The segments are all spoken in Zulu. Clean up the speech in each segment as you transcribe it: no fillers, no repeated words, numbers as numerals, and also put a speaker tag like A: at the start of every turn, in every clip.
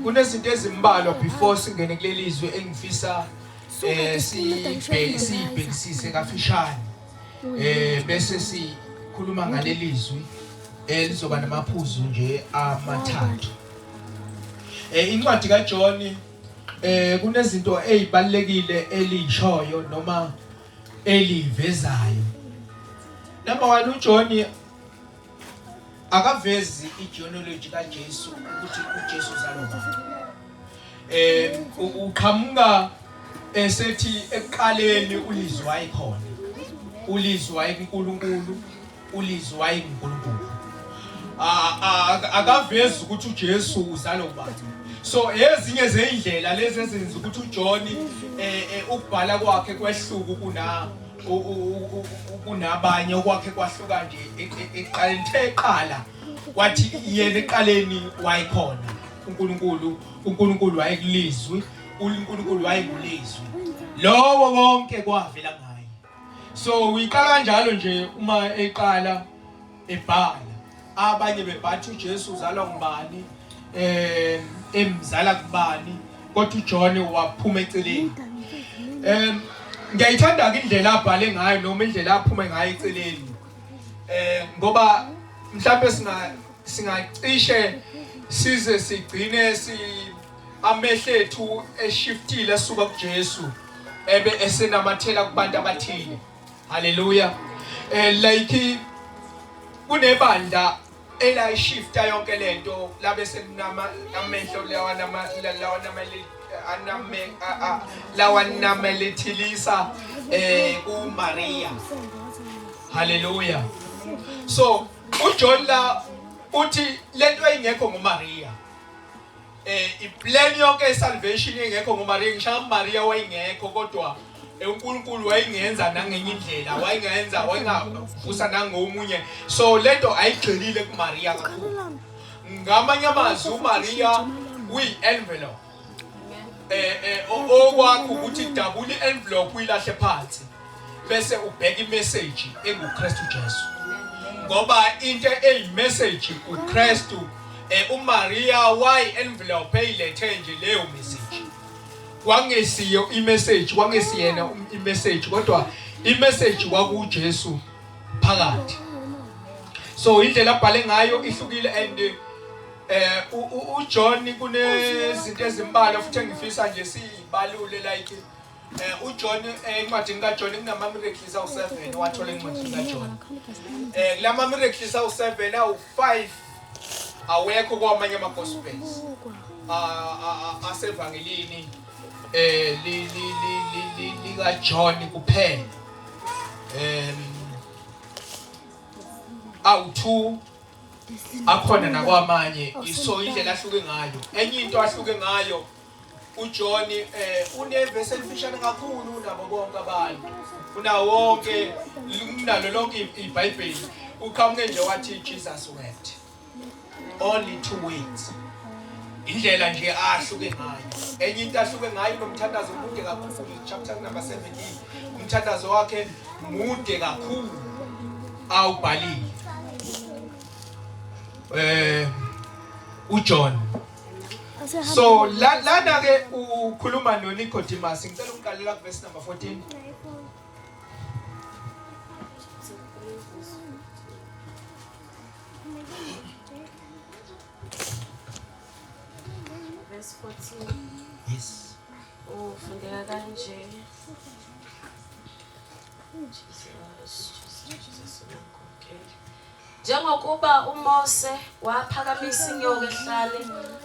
A: Kunezinto ezimbalwa before singene kuleli zwe engifisa sibheke sibhekisise kafishane. Bese sikhuluma ngaleli zwi elizoba namaphuzu nje amathathu. Incwadi kaJohn kunezinto ezibalekile elishoyo noma elivezayo. Number 1, uJohn akavezi igenealogy kaJesu, ukuthi uJesu uzalwa ubani. Uqhamuka esethi ekuqaleni uLizwi wayekhona, uLizwi wayekuNkulunkulu, uLizwi wayenguNkulunkulu. Akavezi ukuthi uJesu uzalwa ubani. So ezinye zeyindlela lezi ezenza ukuthi uJohn ukubhala kwakhe kwehluku kuna kunabanye, okwakhe kwahluka nje eqaleni. The eqala wathi yena eqaleni wayekhona uNkulunkulu, uNkulunkulu wayekulizwi, uNkulunkulu wayengulizwi, lowo konke kwavela ngaye. So uyiqala kanjalo nje uma eqala ebhala. Abanye bebhathi uJesu uzalwa ngubani, emzala kubani, kodwa uJohn waphuma eceleni. Ngiyayithanda ke indlela abhale ngayo noma indlela aphume ngayo eceleni, ngoba mhlawumbe singacishe size sigcine si amehlo ethu eshiftile asuka kuJesu ebe esenamathela kubantu abathile. Haleluya. Like kunebandla elayishifta yonke lento, labe selinama amehlo lawa nama lawa nama aname lawa namelethilisa kuMaria. Haleluya. So uJohn la uthi lento engekho ngoMaria, iplan yonke salvation engekho ngoMaria. Ngisho uMaria wayengekho, kodwa uNkulunkulu wayengenza nangenye indlela, wayengenza, wayengavusa nangomunye. So lento ayigxilile kuMaria kakhulu. Ngamanye amazwi, uMaria uyi-envelope. Okwakho ukuthi dabula i-envelope, uyilahle phansi, bese ubheka imessage enguKristu Jesu, ngoba into eyimessage uKristu. UMaria wayi envelope eyilethe nje leyo message. Kwangesiyo imessage, kwangesiyena imessage, kodwa imessage kwakuJesu phakathi. So indlela abhale ngayo ihlukile. And uJohn kunezinto ezimbalwa futhi engifisa nje sibalule, like uJohn, encwadini kaJohn kunama miracles awu7 wathola encwadini kaJohn. Kulama miracles awu7, awu5 awekho kwamanye ama gospels asevangelini li li li lika John kuphela. Awu2 akhona nakwamanye. So indlela ahluke ngayo, enye into ahluke ngayo uJohn, unevesi elifishane kakhulu unabo bonke abantu, unawo wonke, kunalo lonke iBhayibheli. Uqhamuke nje wathi, "Jesus wept." Only two words. Indlela nje ahluke ngayo. Enye into ahluke ngayo, unomthandazo omude kakhulu, chapter number 17. Umthandazo wakhe mude kakhulu awubhalile uJohn. So lana ke ukhuluma noNicodemus. Ngicela ukuqalela ku verse number 14.
B: Verse 14.
A: Yes.
B: Ufundeka kanje. Jesus, Jesus, Jesus, okay. Njengokuba uMose waphakamisa inyoka ehlane,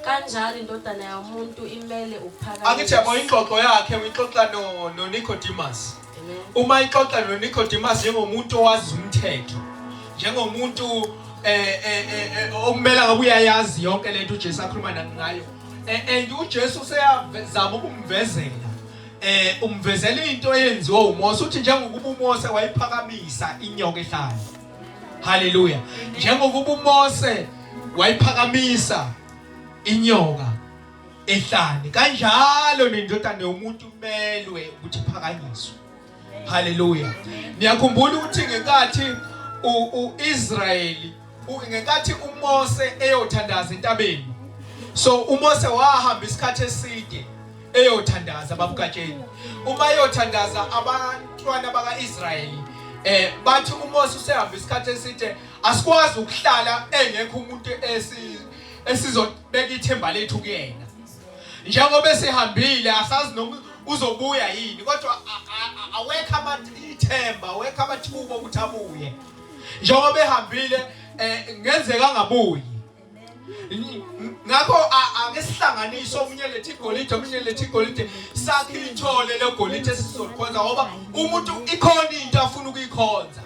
B: kanjalo indodana yomuntu imele
A: Angithi yabo,
B: ukuphakanyiswa.
A: Ingxoxo yakhe uyixoxa no Nicodemus.
B: Amen.
A: Uma ixoxa no Nicodemus njengomuntu owazi umthetho, njengomuntu okumele ngabe uyayazi yonke lento uJesu akhuluma ngayo. And uJesu useyazama ukumvezela, umvezela into eyenziwa uMose. Uthi njengokuba uMose wayiphakamisa inyoka ehlane. Haleluya. Njengokuba uMose wayiphakamisa inyoka ehlane, kanjalo nendodana yomuntu kumelwe ukuthi iphakanyiswe. Haleluya. Niyakhumbula ukuthi ngenkathi uIsrayeli, ngenkathi uMose eyothandaza entabeni, So uMose wahamba isikhathi eside eyothandaza babugatsheni. Uma eyothandaza abantwana bakaIsrayeli bathi uMose usehamba isikhathi eside, asikwazi ukuhlala engekho umuntu esizobeka ithemba lethu kuyena. Njengoba esehambile asazi noma uzobuya yini, kodwa awekho ithemba, awekho amathuba okuthi abuye. Njengoba ehambile ngenzeka angabuyi. Ngakho ake sihlanganise, omunye lethe igolide, omunye lethe igolide, sakhe ithole legolide esizolikhonza, ngoba umuntu ikhona into afuna ukuyikhonza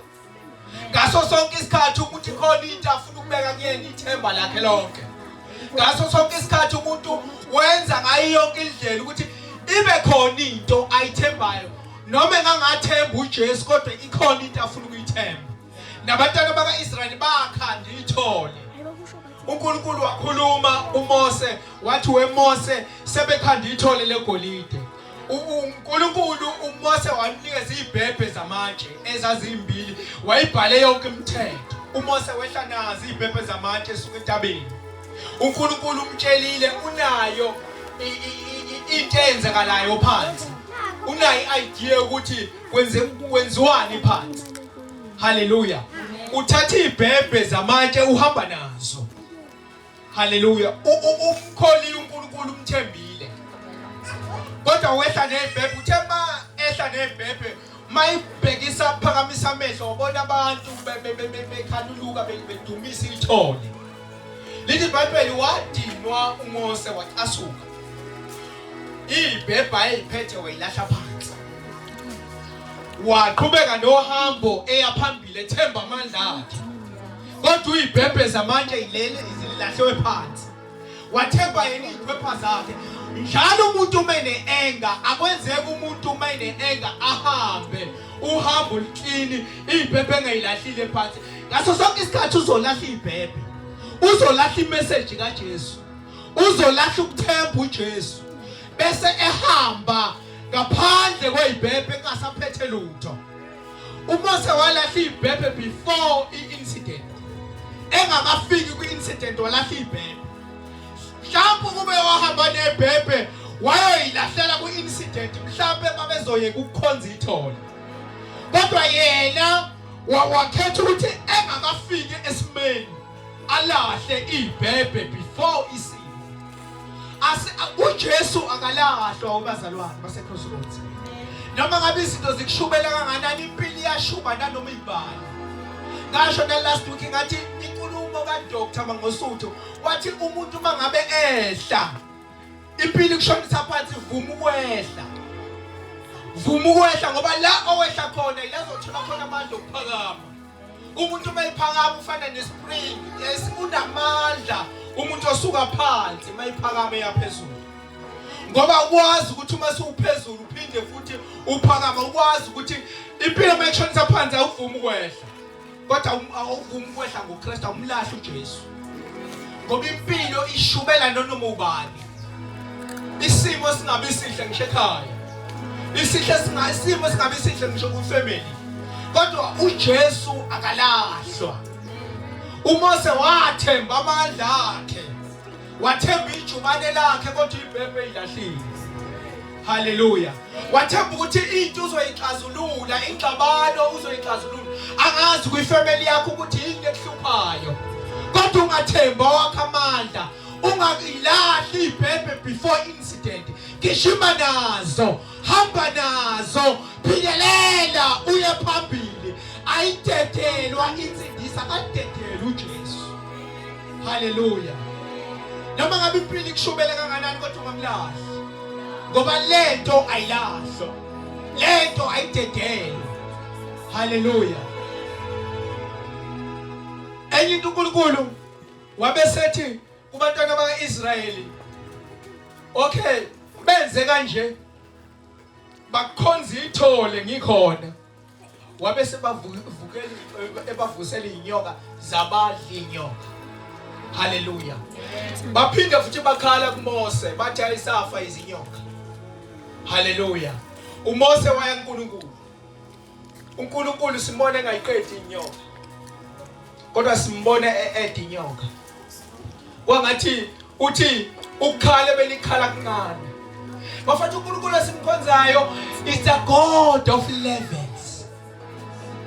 A: ngaso sonke isikhathi. Umuntu ikhona into afuna ukubeka kuyena ithemba lakhe lonke ngaso sonke isikhathi. Umuntu wenza ngayo yonke indlela ukuthi ibe khona into ayithembayo, noma engangathemba uJesu, kodwa ikhona into afuna ukuyithemba. Nabantwana baka-Israyeli bakhanda ithole. UNkulunkulu wakhuluma uMose, wathi, "WeMose, sebekhanda ithole legolide." UNkulunkulu uMose wamnikeza izibhebhe zamatshe ezazimbili, wayibhale yonke imithetho. UMose wehla nazo izibhebhe zamatshe esuka entabeni. UNkulunkulu umtshelile, unayo into eyenzekalayo phansi, unayo i-idea ukuthi kwenziwani phansi. Haleluya! Uthatha izibhebhe zamatshe, uhamba nazo. Haleluya! Umkholi uNkulunkulu umthembile, kodwa wehla nezibhebhe. Uthe ma ehla nezibhebhe, mayibhekisa, phakamisa amehlo, wabona abantu bekhanuluka, bedumisa ithole. Lithi iBhayibheli wadinwa uMose, wacasuka, ibhebha ayiphethe wayilahla phansi, waqhubeka nohambo eya phambili, ethemba amandla akhe, kodwa uyibhebhe zamatshe yilele zilahlewe phansi, wathemba yena iziphepha zakhe. Njalo umuntu uma ene-anger, akwenzeka umuntu uma ene-anger ahambe uhambo oluklini iy'phephe engayilahlile phansi. Ngaso sonke isikhathi uzolahla iy'phephe, uzolahla imeseji kaJesu, uzolahla ukuthemba uJesu, bese ehamba ngaphandle kwey'phephe engasaphethe lutho. UMose walahla iy'phephe before i-incident, engakafiki kwi-incident walahla iy'phephe. Mhlawumbe kube wahamba nebhebhe wayoyilahlela kwi-incident, mhlawumbe babezoyeka ukukhonza ithole, kodwa yena wakhetha ukuthi engakafiki esimeni alahle ibhebhe before isimo. UJesu akalahlwa, ubazalwane base-Crossroads. Noma ngabe izinto zikushubela kanganani, impilo iyashuba nanoma ibani. Ngasho na last week ngathi inkulumo kaDr Mangosuthu, wathi umuntu uma ngabe ehla impilo ikushonisa phansi, vuma ukwehla, vuma ukwehla, ngoba la owehla khona ila uzothola khona amandla okuphakama. Umuntu uma ephakama ufana nespring, yes, unamandla umuntu osuka phansi uma ephakama eyaphezulu, ngoba ukwazi ukuthi uma siwuphezulu uphinde futhi uphakama. Ukwazi ukuthi impilo uma ikushonisa phansi awuvumi ukwehla, kodwa awuvumi ukwehla ngoKristu, awumlahli uJesu, ngoba impilo ishubela nonoma ubani. Isimo singabi sihle ngisho ekhaya, isihle singa isimo singabi sihle ngisho kwifamily, kodwa uJesu akalahlwa. uMose wathemba amandla akhe, wathemba ijubane lakhe, kodwa ibhebhe ilahlile. Haleluya! Wathemba ukuthi into uzoyixazulula, ingxabano uzoyixazulula. Angazi kwifamily yakho ukuthi yini ekuhluphayo, kodwa ungathemba wakho amandla, ungayilahli ibhebhe before incident. Gijima nazo, hamba nazo, phikelela uye phambili. Ayidedelwa insindiso, akadedeli uJesu. Haleluya! Noma ngabe impilo ikushubele kanganani, kodwa ungamlahli, ngoba lento ayilahlwa, lento ayidedelwa. Haleluya! Enye into, uNkulunkulu wabesethi kubantwana baka-Israyeli, okay, benze kanje, bakhonza ithole ngikhona. Wabe sebavukela, ebavusela inyoka, zabadla inyoka. Haleluya! Baphinde futhi bakhala kuMose, bathi ayisafa izinyoka. Haleluya! uMose waya kuNkulunkulu. uNkulunkulu simbone engayiqedi inyoka, kodwa simbone e-ed inyoka. Kwangathi Uthi ukukhala benikhala kuncane. Bafethu uNkulunkulu esimkhonzayo is the God of levels.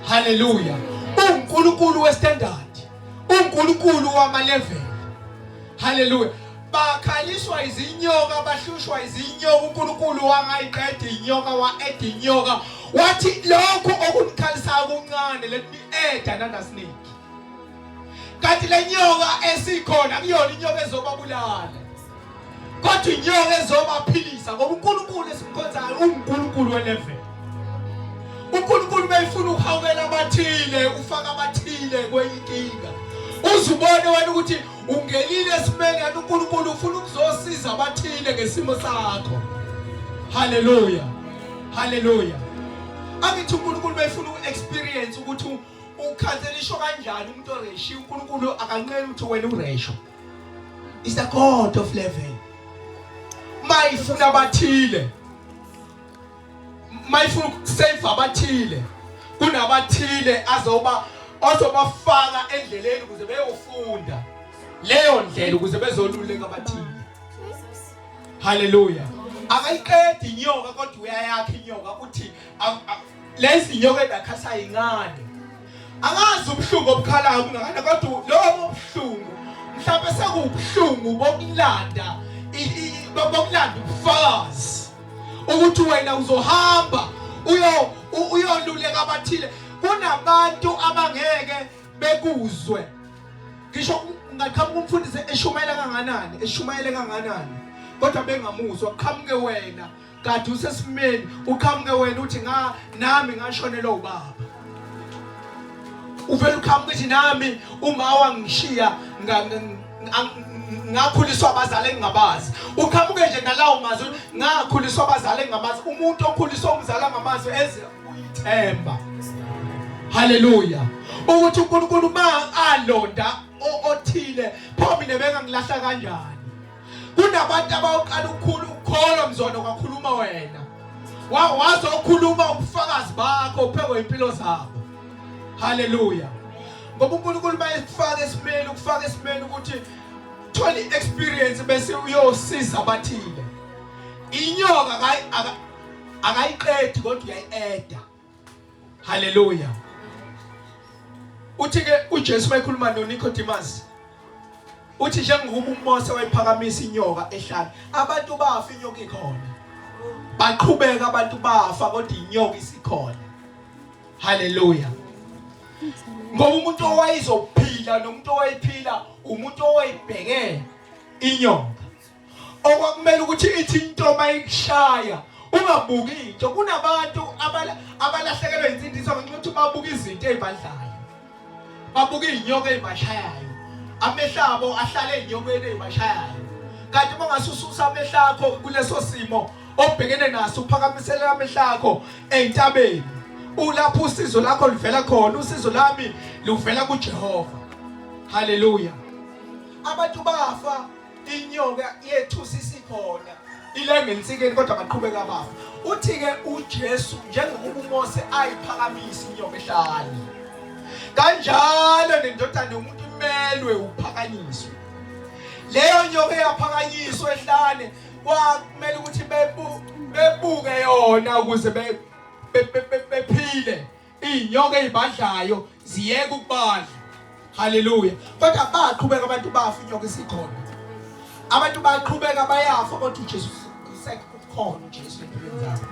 A: Hallelujah. UNkulunkulu westandard. UNkulunkulu wama level. Hallelujah. Bakhaliswa izinyoka bahlushwa izinyoka uNkulunkulu wangayiqeda inyoka wa-add inyoka wathi lokhu okunikhalisayo kuncane let me add another snake. Kanti le nyoka esikhona kuyona inyoka ezobabulala. Kodwa inyoka ezobaphilisa ngoba uNkulunkulu esimkhonzayo uNkulunkulu welevel. uNkulunkulu mayifuna ukuhawukela abathile ufaka abathile kwenye inkinga. Uzubone wena ukuthi ungenile esimeni kanti uNkulunkulu ufuna ukuzosiza abathile ngesimo sakho. Haleluya. Haleluya. Angithi uNkulunkulu mayifuna uku-experience ukuthi ukhanselisho kanjani umuntu oreshiwe uNkulunkulu akanqeni ukuthi wena uresho. Is the God of level. Mayifuna abathile. Mayifuna ukusave abathile. Kunabathile azoba ozobafaka endleleni ukuze beyofunda leyo ndlela ukuze bezoluleka abathile. Haleluya. Akayiqedi inyoka kodwa uyayakha inyoka uthi lezi nyoka edakhasayo incane. Angazi ubuhlungu obukhalayo bungakanani kodwa lobo buhlungu mhlawumbe sekubuhlungu bokulanda bokulanda ubufakazi ukuthi wena uzohamba uyo uyoluleka abathile kunabantu abangeke bekuzwe ngisho ungaqhamuka umfundisi eshumayela kanganani eshumayele kanganani kodwa bengamuzwa qhamuke wena kade usesimeni uqhamuke wena uthi nga nami ngashonelwa ubaba uvela uqhamuke uthi nami uma wangishiya ngakhuliswa abazali engingabazi uqhamuke nje nalawo mazwi ngakhuliswa abazali engingabazi umuntu okhuliswa umzali angamazi eze uyithemba haleluya ukuthi uNkulunkulu ma alonda othile pho mina bengangilahla kanjani Kunabantu abawuqala ukukhulu ukukholwa mzwana kwakhuluma wena. Wazokhuluma ubufakazi bakho phekwe impilo zabo. Haleluya. Ngoba uNkulunkulu mayefaka esimeni ukufaka esimeni ukuthi thola iexperience bese uyosiza abathile. Inyoka akayiqedi kodwa uyayieda. Haleluya. Uthi ke uJesu mayekhuluma noNicodemus uthi njengoba uMose wayiphakamisa inyoka ehlane abantu bafa inyoka ikhona baqhubeka abantu bafa kodwa inyoka isikhona haleluya ngoba umuntu owayezophila nomuntu owayephila umuntu owayibheke inyoka okwakumele ukuthi ithi into mayikushaya ungabuki into kunabantu abalahlekelwe insindiso ngenxa yokuthi babuka izinto ezibadlayo babuka izinyoka ezibashayayo amehlo abo ahlale ezinyokeni ezibashayayo kanti uma ungasususa amehlo akho kuleso simo obhekene naso uphakamisele amehlo akho entabeni ulapho usizo lakho luvela khona usizo lami luvela kuJehova haleluya abantu bafa inyoka yethusa isikhona ilenge ensikeni kodwa baqhubeka bafa uthi ke uJesu njengokuba uMose ayiphakamisa inyoka ehlane kanjalo nendodana yomuntu imelwe uphakanyiswe leyo nyoka eyaphakanyiswa ehlane kwakumele ukuthi bebuke yona ukuze bephile Iy'nyoka ey'badlayo ziyeka ukubadla. Haleluya. Kodwa baqhubeka abantu bafa inyoka isikhona. Abantu baqhubeka bayafa kodwa uJesu usekhona uJesu empilweni zabo.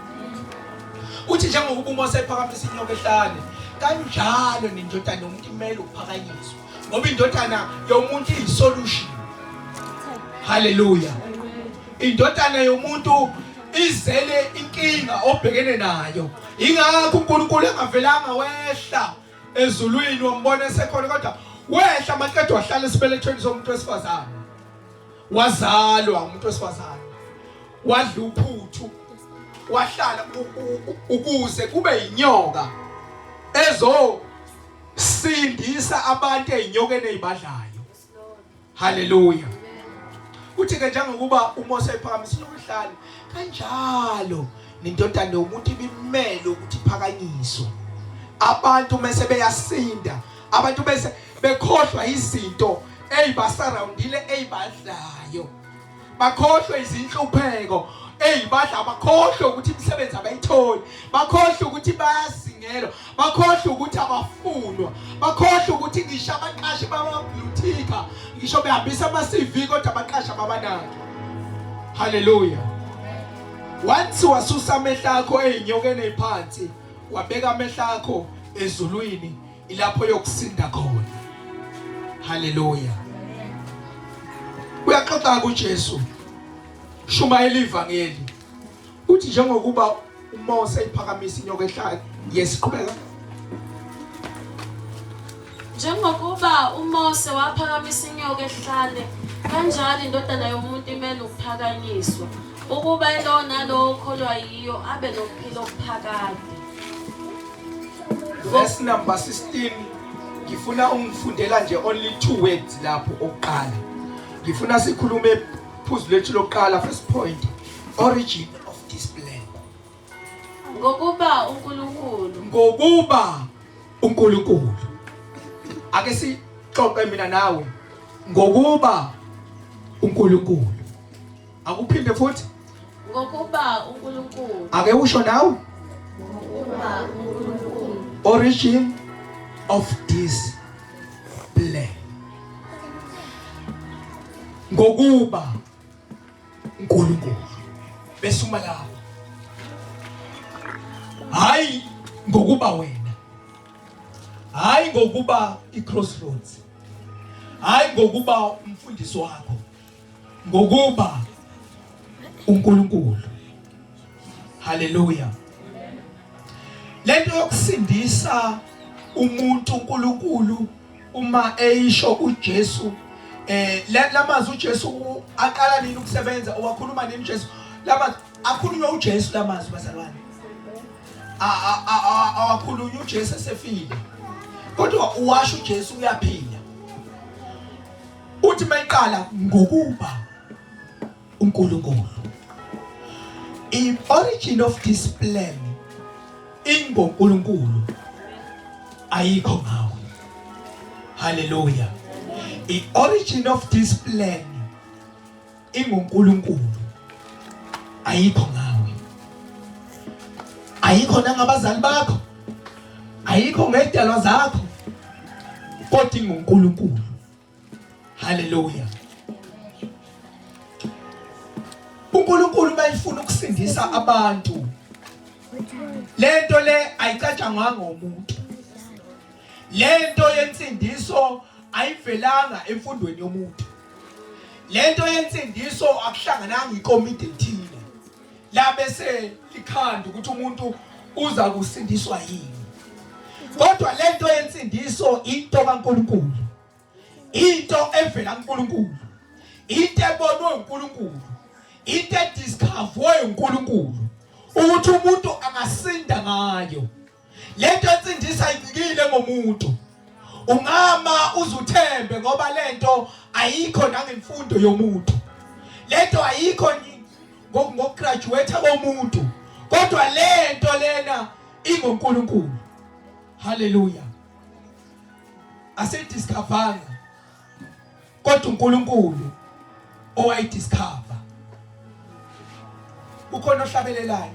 A: Uthi njengokuba uMose ephakamisa inyoka ehlane, kanjalo nendodana yomuntu imele ukuphakanyiswa. Ngoba indodana yomuntu iyisolution. Haleluya. Indodana yomuntu izele inkinga obhekene nayo. Ingakho uNkulunkulu engavelanga wehla ezulwini wambona esekhona kodwa wehla maqedwa wahlala esibelethweni somuntu wesifazane. Wazalwa umuntu wesifazane. Wadla uphuthu. Wahlala ukuze kube inyoka ezo sindisa abantu ezinyokeni ezibadlayo. Haleluya. Uthi ke njengokuba uMose ephakamisile ukuhlala kanjalo nendodana yomuntu ibimele ukuthi iphakanyiswe. Abantu mase beyasinda, abantu bese bekhohlwa izinto Eyibasurroundile eyibadlayo. Bakhohlwe izinhlupheko eyibadla, bakhohlwe ukuthi imisebenzi abayitholi, bakhohlwe ukuthi bayazingelwa, bakhohlwe ukuthi abafunwa, bakhohlwe ukuthi ngisho abaqashi bama-blue ticker, ngisho behambisa ama-CV kodwa abaqashi ababanaki. Haleluya. Once wasusa amehlo akho ezinyokeni eziphansi, wabeka amehlo akho ezulwini, ilapho yokusinda khona. Haleluya. Uyaxoxa kuJesu, shumayela ivangeli, uthi njengokuba uMose iphakamisa inyoka ehlane. Yes, qhubeka.
B: Njengokuba uMose waphakamisa inyoka ehlane, kanjalo iNdodana yomuntu imele ukuphakanyiswa, ukuba elowo nalowo okholwa yiyo abe nokuphila okuphakade.
A: Verse number 16, ngifuna ungifundela nje only two words lapho okuqala. Ngifuna sikhulume phuzu lethu lokuqala, first point, origin of this plan.
B: Ngokuba uNkulunkulu,
A: ngokuba uNkulunkulu. Ake sixoxe mina nawe ngokuba uNkulunkulu. Akuphinde futhi.
B: Ngokuba uNkulunkulu.
A: Ake usho nawe.
B: Ngokuba uNkulunkulu.
A: Origin of this plan. Ngokuba uNkulunkulu. Besuma lapho. Hayi ngokuba wena. Hayi ngokuba iCrossroads. Hayi ngokuba umfundisi wakho. Ngokuba uNkulunkulu. Haleluya. Lento yokusindisa umuntu uNkulunkulu uma eyisho uJesu, lamazwi uJesu aqala nini ukusebenza, owakhuluma nini uJesu? Lamazwi akhulunywa uJesu, lamazwi bazalwane awakhulunywa uJesu esefile, kodwa uwasho uJesu uyaphila. Uthi mayiqala ngokuba uNkulunkulu. I-origin of this plan ingoNkulunkulu, ayikho ngawe. Haleluya. I-origin of this plan ingoNkulunkulu, ayikho ngawe, ayikho nangabazali bakho, ayikho ngedalwa zakho, kodwa ingoNkulunkulu. Haleluya. uNkulunkulu mayifuna ukusindisa abantu, lento le ayicatshangwanga umuntu, lento yensindiso ayivelanga emfundweni yomuntu, lento yensindiso akuhlangananga ikomiti elithile la bese likhanda ukuthi umuntu uza kusindiswa yini, kodwa lento yensindiso into kaNkulunkulu, into evela kuNkulunkulu, into ebonwe uNkulunkulu, into ediscoverwe uNkulunkulu ukuthi umuntu angasinda ngayo. Lento ensindisa ayincikile ngomuntu. Ungama uzuthembe ngoba lento ayikho nangemfundo yomuntu, lento ayikho ngokugraduate komuntu, kodwa lento lena ingoNkulunkulu. Haleluya. Asiyidiscoveranga, kodwa uNkulunkulu owayidiscover. Ukhona ohlabelelayo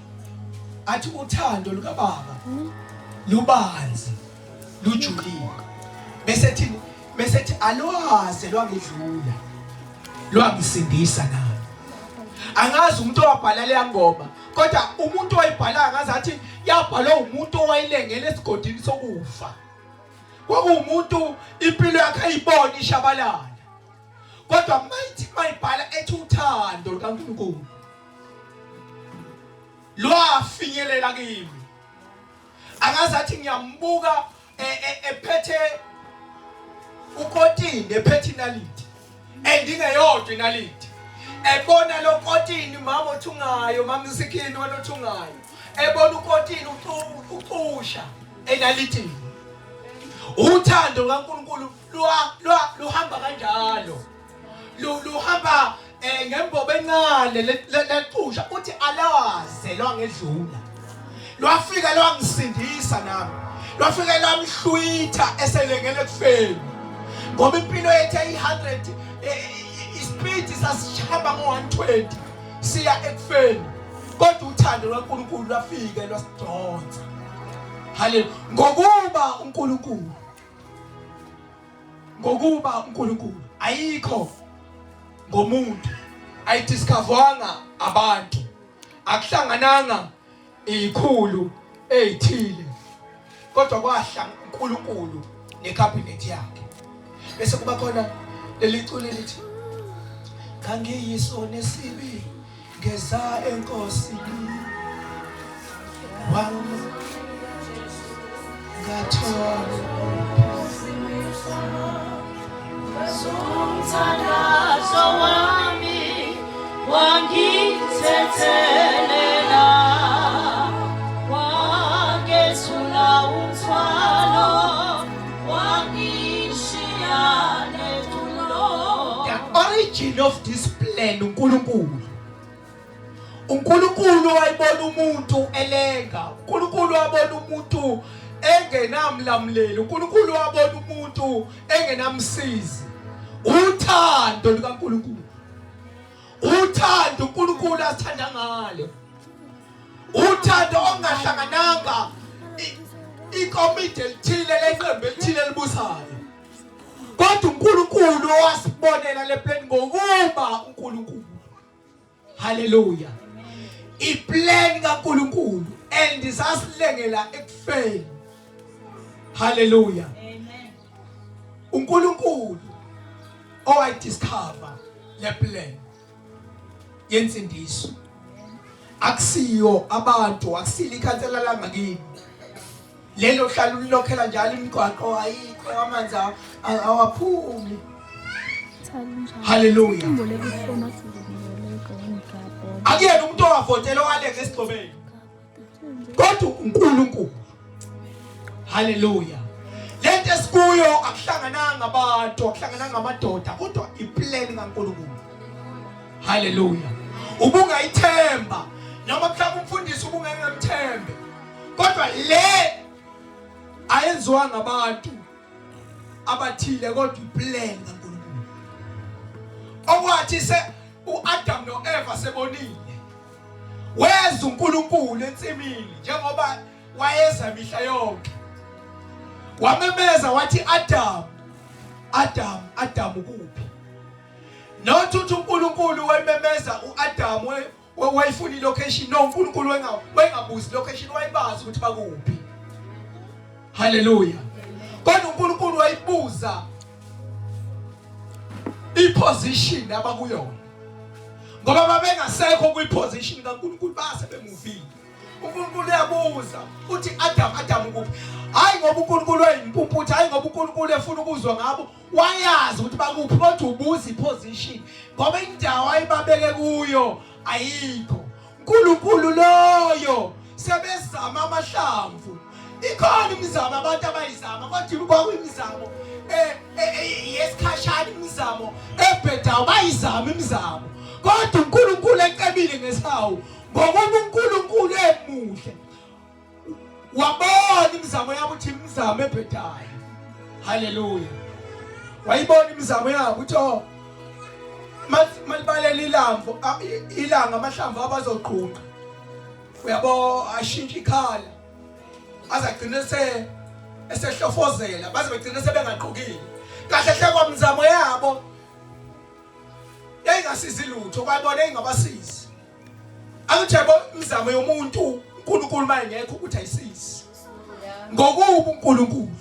A: athi uthando lukababa lubanzi lujulile, bese thini? Bese thi alwaze lwangidlula lwangisindisa nami. Angazi umuntu owabhala leya ngoma, kodwa umuntu owayibhala angazi athi yabhalwa umuntu owayilengele esigodini sokufa. Kwakuwumuntu impilo yakhe ayibona ishabalala, kodwa mayithi mayibhala ethi uthando lukaNkulunkulu lwafinyelela kimi. Angazi athi ngiyambuka ephethe ukotini, ephethe inaliti, endingeyodwa inaliti, ebona lo kotini, mama othungayo, mama usikhini wena othungayo, ebona ukotini ucusha enalitini. Uthando lukaNkulunkulu luhamba kanjalo, luhamba ngembobo encane lecusha, uthi alawaze lwangedlula, lwafika lwangisindisa nami, lwafika lwamhlwitha eselengele ekufeni, Ngoba impilo yethu ayi-100, ispeed sasihamba ngo-120 siya ekufeni, kodwa uthando lwaNkulunkulu lwafika lwasidonsa. Haleluya. Ngokuba uNkulunkulu, ngokuba uNkulunkulu ayikho ngomuntu, ayidiscoverwanga abantu, akuhlangananga ikhulu ezithile, kodwa kwahla uNkulunkulu necabinet yakhe. Bese kuba khona leli culo elithi ngangiyiso nesibi ngeza enkosini wami ngathola
B: Umthandazo wami wangithethelela, wangethula umthwalo, wangishiya netulo.
A: The origin of this plan, uNkulunkulu. uNkulunkulu wayibona umuntu elenga, uNkulunkulu wabona umuntu engenamlamuleli, uNkulunkulu wabona umuntu engenamsizi. Uthando lukaNkulunkulu, uthando uNkulunkulu asithanda ngalo, uthando ongahlangananga ikomidi elithile leqembu elithile elibusayo, kodwa uNkulunkulu owasibonela le plan ngokuba uNkulunkulu. Haleluya. Iplan kaNkulunkulu and sasilengela ekufeni. Haleluya.
B: Amen.
A: uNkulunkulu owayidiscover le plan yensindiso. Akusiyo abantu, akusile ikhansela langakini. Lelo hlala ulilokhela njalo imigwaqo ayikho, amanzi awaphumi. Haleluya. Akuyena umuntu owavotela owalenga esigcobeni, kodwa uNkulunkulu. Haleluya. Lento esikuyo akuhlangananga abantu, akuhlangananga amadoda, kodwa iplan kaNkulunkulu. Haleluya. Ubungayithemba noma mhlawumbe umfundisi ubungengamthembe, kodwa le ayenziwa ngabantu abathile, kodwa iplan kaNkulunkulu. Okwathi se uAdam noEva sebonile, weza uNkulunkulu ensimini njengoba wayeza mihla yonke, wamemeza wathi, Adam, Adam, Adam ukuphi? Not ukuthi uNkulunkulu wayememeza uAdam wayefuna ilocation. No, uNkulunkulu wayengabuzi location, wayebazi ukuthi bakuphi. Haleluya. Kodwa uNkulunkulu wayibuza iposition abakuyona, ngoba babengasekho kwiposition kaNkulunkulu, base bemuvile. uNkulunkulu uyabuza uthi, Adam, Adam ukuphi? Hayi ngoba uNkulunkulu wayimpumputhe, hayi ngoba uNkulunkulu efuna ukuzwa ngabo, wayazi ukuthi bakuphi, kodwa ubuza iposition ngoba indawo ayibabeke kuyo ayikho. uNkulunkulu loyo sebezama amahlamvu, ikhona imizamo abantu abayizama, kodwa kwakuyimizamo yesikhashana, imizamo ebhedayo, bayizama imizamo, kodwa uNkulunkulu ecebile ngesihawu, ngokuba uNkulunkulu emuhle, wabona imizamo yabo ukuthi imizamo ebhedayo. Haleluya. Wayibona imizamo yabo ukuthi oh, malibalela ilamvu ilanga, amahlamvu abazoqhuqa, uyabo, ashintsha ikhala, azagcina se esehlofozela, baze begcine sebengaqhukile kahle hle. Kwamizamo yabo yayingasizi lutho, kwayibona ingabasizi. Angithi yabo, imizamo yomuntu uNkulunkulu mayengekho ukuthi ayisizi, ngokuba uNkulunkulu.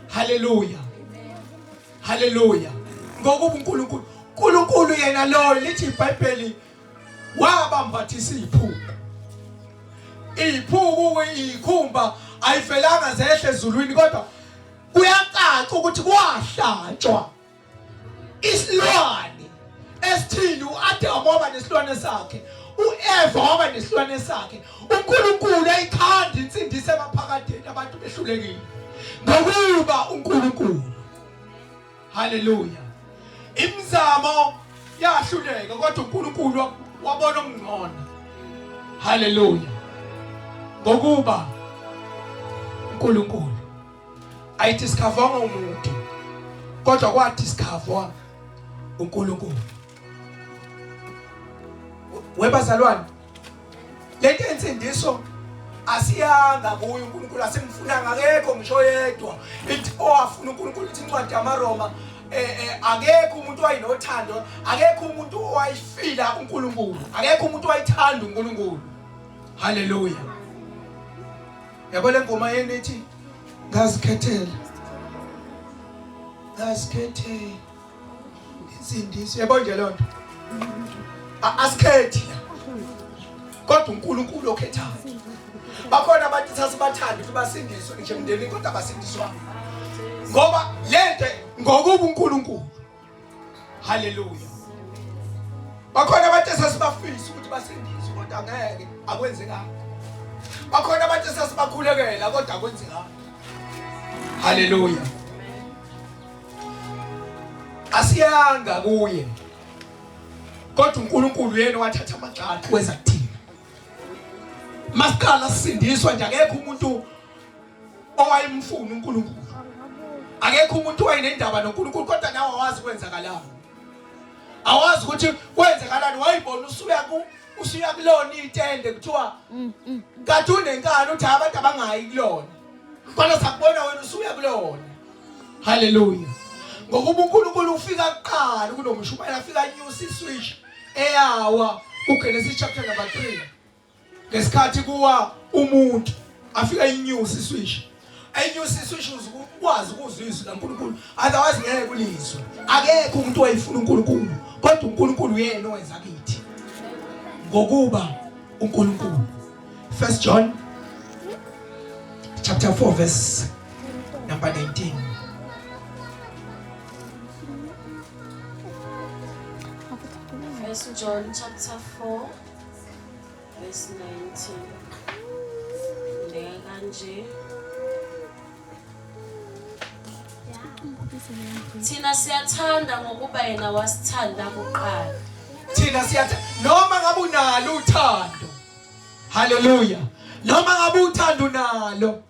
A: Haleluya, haleluya. Ngokuba uNkulunkulu, uNkulunkulu yena lo lithi iBhayibheli wabambathisa iziphuku, iziphuku izikhumba ayifelanga zehle ezulwini, kodwa kuyacaca ukuthi kwahlatshwa isilwane esithile. uAdam waba nesilwane sakhe, uEva waba nesilwane sakhe. uNkulunkulu ayikhanda insindiso emaphakadeni, abantu behlulekile, ngokuba uNkulunkulu. Haleluya. Imizamo yahluleka, kodwa uNkulunkulu wabona okungcono. Haleluya. Ngokuba uNkulunkulu ayidiscoverwanga umuntu. Kodwa kwadiscoverwa uNkulunkulu. Webazalwane, lento yensindiso asiyanga kuye uNkulunkulu, asimfunanga, akekho ngisho yedwa ithi owafuna uNkulunkulu. Ithi incwadi yamaRoma akekho umuntu wayinothando, akekho umuntu owayifila uNkulunkulu, akekho umuntu owayithanda uNkulunkulu. Haleluya. Yabo le ngoma yenu ithi ngazikhethela, ngazikhethela insindiso. Yabo nje lonto asikhethi, kodwa uNkulunkulu okhethayo. Bakhona abantu sasibathanda ukuthi basindiswe ngisho emndenini, kodwa abasindiswa ngoba lento ngokuba uNkulunkulu. Haleluya. Bakhona abantu esasibafisa ukuthi basindiswe, kodwa ngeke akwenzekanga. Bakhona abantu esasibakhulekela, kodwa akwenzekanga. Haleluya. Asiyanga kuye, kodwa uNkulunkulu yena wathatha amagxathu weza kuthina. Masiqala sisindiswa nje, akekho umuntu owayemfuna uNkulunkulu, akekho umuntu owayenendaba noNkulunkulu, kodwa nawe awazi kwenzakalani, awazi ukuthi kwenzakalani. Wayibona usuya ku usuya kulona itende, kuthiwa kade unenkani, uthi abantu abangayi kulona, kodwa sakubona wena usuya kulona. Haleluya. Ngokuba uNkulunkulu ufika kuqala kunomshumayela, afika anyusa iswitch eyawa kuGenesis chapter number 3 ngesikhathi kuwa umuntu, afika inyusa iswitch, ayinyusa iswitch ukuze ukwazi ukuzwa izwi kaNkulunkulu, otherwise ngeke kulizwe. Akekho umuntu owayefuna uNkulunkulu, kodwa uNkulunkulu uyena owenza kithi ngokuba uNkulunkulu. First John chapter 4 verse number 19.
B: First John chapter 4 verse 19. Ndeka kanje. Thina siyathanda ngokuba yena wasithanda kuqala.
A: Thina siyathanda noma ngabe unalo uthando. Haleluya. Noma ngabe uthando unalo,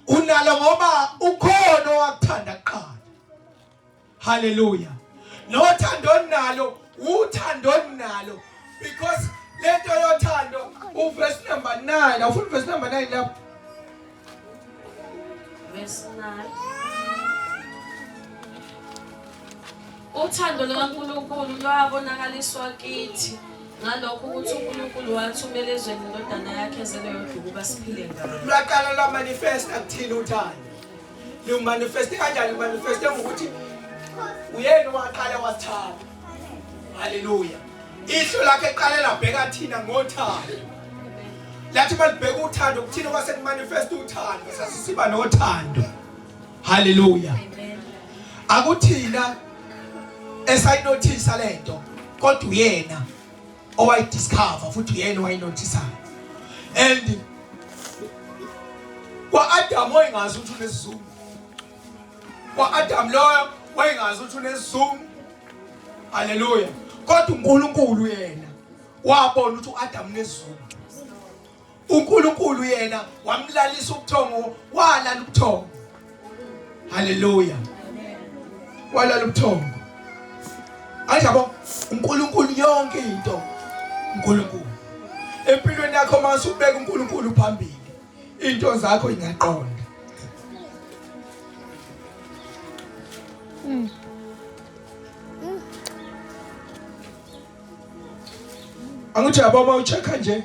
A: unalo ngoba ukhona owakuthanda kuqala. Haleluya. Nothando onalo, uthando onalo, because lento yothando uverse number 9, awufuni verse number 9 lapho?
B: Verse 9. Uthando lukaNkulunkulu lwabonakaliswa kithi ngalokho ukuthi uNkulunkulu wathumela ezweni indodana yakhe ezelwe yodwa ukuba siphile ngayo.
A: Lwaqala lwamanifesta kuthina uthando. Limanifeste kanjani? Limanifeste ngokuthi uyena owaqala wasithanda. Haleluya. Ihlo lakhe eqale labheka thina ngothando. Lathi malibheka uthando kuthina, kwase kumanifesta uthando, sasisiba nothando. Haleluya. Akuthina esayinothisa lento, kodwa uyena owayidiscover futhi uyena owayinothisayo. And kwa-Adam wayengazi ukuthi unesizungu, kwa-Adam loyo wayengazi ukuthi unesizungu. Haleluya. Kodwa uNkulunkulu yena wabona ukuthi u-Adam unesizungu. uNkulunkulu yena wamlalisa ubuthongo, walala ubuthongo. Haleluya. Walala ubuthongo. Anjabo uNkulunkulu yonke into, uNkulunkulu empilweni yakho, mase ubeka uNkulunkulu phambili, into zakho ingaqonda. Angithi yabo, uma ucheck nje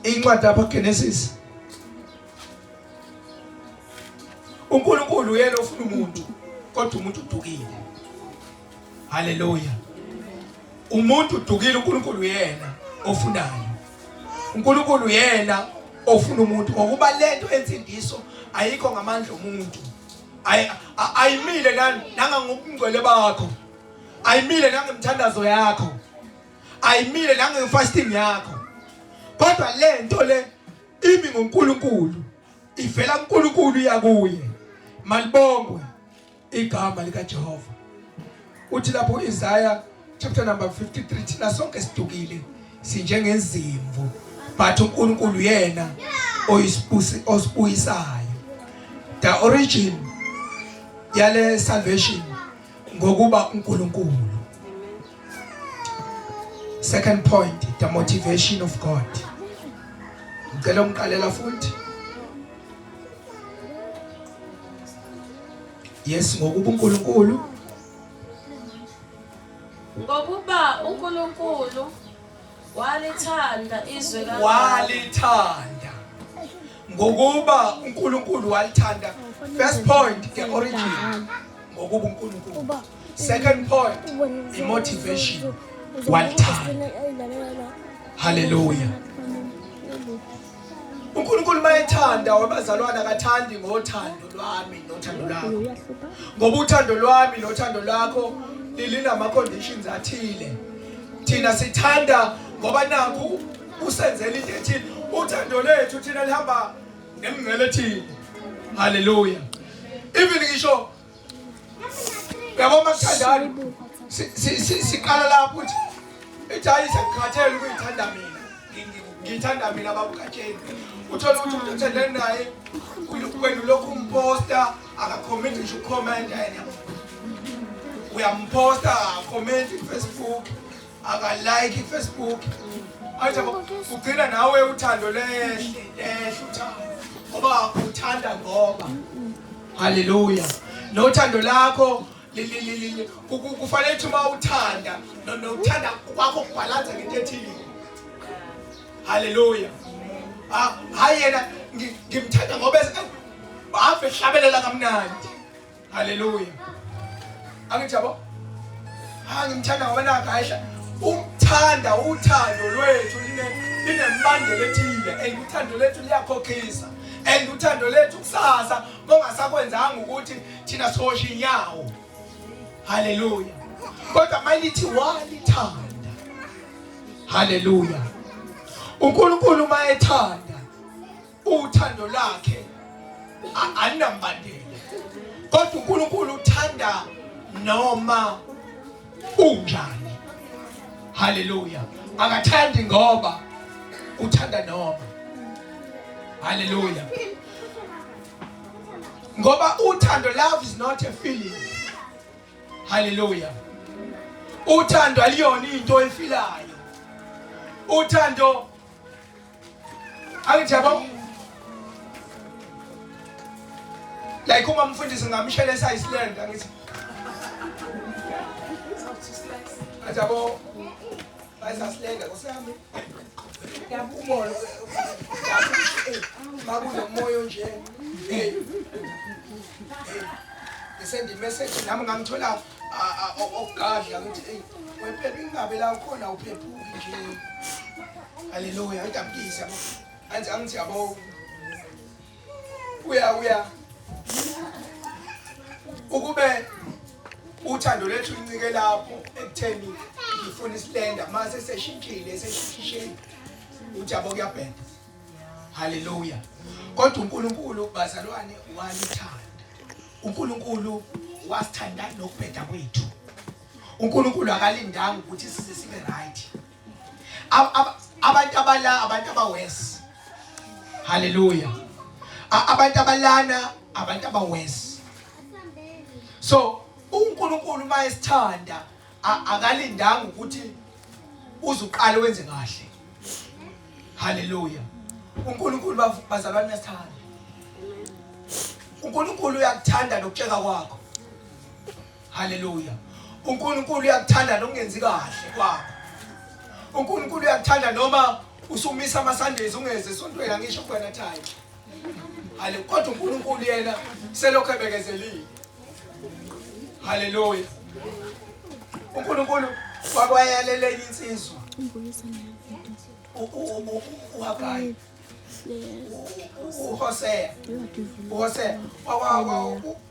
A: incwadi lapha Genesis, uNkulunkulu uyena ofuna umuntu, kodwa umuntu udukile. Haleluya. Umuntu udukile, uNkulunkulu uyena ofunayo. uNkulunkulu uyena ofuna umuntu, ngokuba lento ensindiso ayikho ngamandla omuntu, ayimile nangangobungcwele bakho, ayimile nangemthandazo yakho, ayimile nangefasting yakho, kodwa lento le imi ngoNkulunkulu, ivela kuNkulunkulu, iyakuye. Malibongwe igama likaJehova. Uthi lapho Isaiah chapter number 53, thina sonke sidukile sinjengezimvu, but uNkulunkulu yena oyisibusi osibuyisayo. The origin yale salvation ngokuba uNkulunkulu. Second point, the motivation of God. Ngicela ungiqalela futhi. Yes, ngokuba uNkulunkulu
B: Ngokuba uNkulunkulu walithanda izwe kangaka.
A: Walithanda. Ngokuba uNkulunkulu walithanda. First point, the origin. Ngokuba uNkulunkulu. Second point, the motivation. Walithanda. Hallelujah. uNkulunkulu mayethanda wabazalwana akathandi ngothando lwami nothando lwakho. Ngoba uthando lwami nothando lwakho linama conditions athile. Thina sithanda ngoba nakhu usenzela into ethile. Uthando lethu thina lihamba nemingcele ethile. Hallelujah. Even ngisho Yabo makuthandana siqala lapho uthi ithi hayi sengikhathele ukuyithanda mina. Ngiyithanda mina babugatsheni. Uthola ukuthi umuntu othandene naye wena ulokhu umposta akakhomenti ngisho ukhomenta yena. Uyamposta akakhomenti ku-Facebook akalike i-Facebook. Athi ugcina nawe uthando lehle lehle uthando ngoba uthanda ngoba Haleluya. Nothando lakho kufanele ukuthi uma uthanda nokuthanda kwakho kubhalansa ngento ethile. Haleluya. Ah, hayi yena ngimthanda ngoba ave hlabelela kamnandi. Haleluya. Angithi yabo? Ha ngimthanda ngoba nakho ayihla. Umthanda uthando lwethu line linembandela ethile and uthando lethu liyakhokhisa. And uthando lethu kusasa kongasakwenzanga ukuthi thina sihosha inyawo. Haleluya. Kodwa malithi walithanda. Haleluya. uNkulunkulu uma ethanda uthando lakhe alinambandela kodwa uNkulunkulu uthanda noma unjani. Haleluya. Akathandi ngoba uthanda noma. Haleluya. Ngoba uthando, love is not a feeling. Haleluya. Uthando aliyona into efilayo. Uthando angithi yabo like uma mfundisi ngamshela eSiceland angithi athi yabo bayisasilenda kusami umoya makunomoya nje hey ngisend message nami ngamthola ogadla ngithi hey wephepha ingabe la ukhona uphephuki nje. Haleluya, ngidabukise yabo. Angithi angithi yabo. Uya uya. Ukube uthando lethu lincike lapho ekutheni ngifuna isilenda mase seshintshile seshintshile uthi yabo kuyabheda. Haleluya. Kodwa uNkulunkulu bazalwane walithanda. uNkulunkulu wasithanda nokubheda kwethu. uNkulunkulu akalindanga ukuthi size sibe right. Abantu abala abantu abawes. Haleluya. Abantu abalana abantu abawes. So uNkulunkulu uma esithanda akalindanga ukuthi uzuqale wenze kahle. Haleluya. uNkulunkulu bazalwane uyasithanda. uNkulunkulu uyakuthanda nokutsheka kwakho. Haleluya. uNkulunkulu uyakuthanda nokungenzi kahle kwakho. uNkulunkulu uyakuthanda noma usumisa ama Sundays ungeze esontweni angisho kuwena time. Haleluya. Kodwa uNkulunkulu yena selokhu ebekezelile. Haleluya. uNkulunkulu wakwayalela enye insizwa. uHagayi. uHosea. uHosea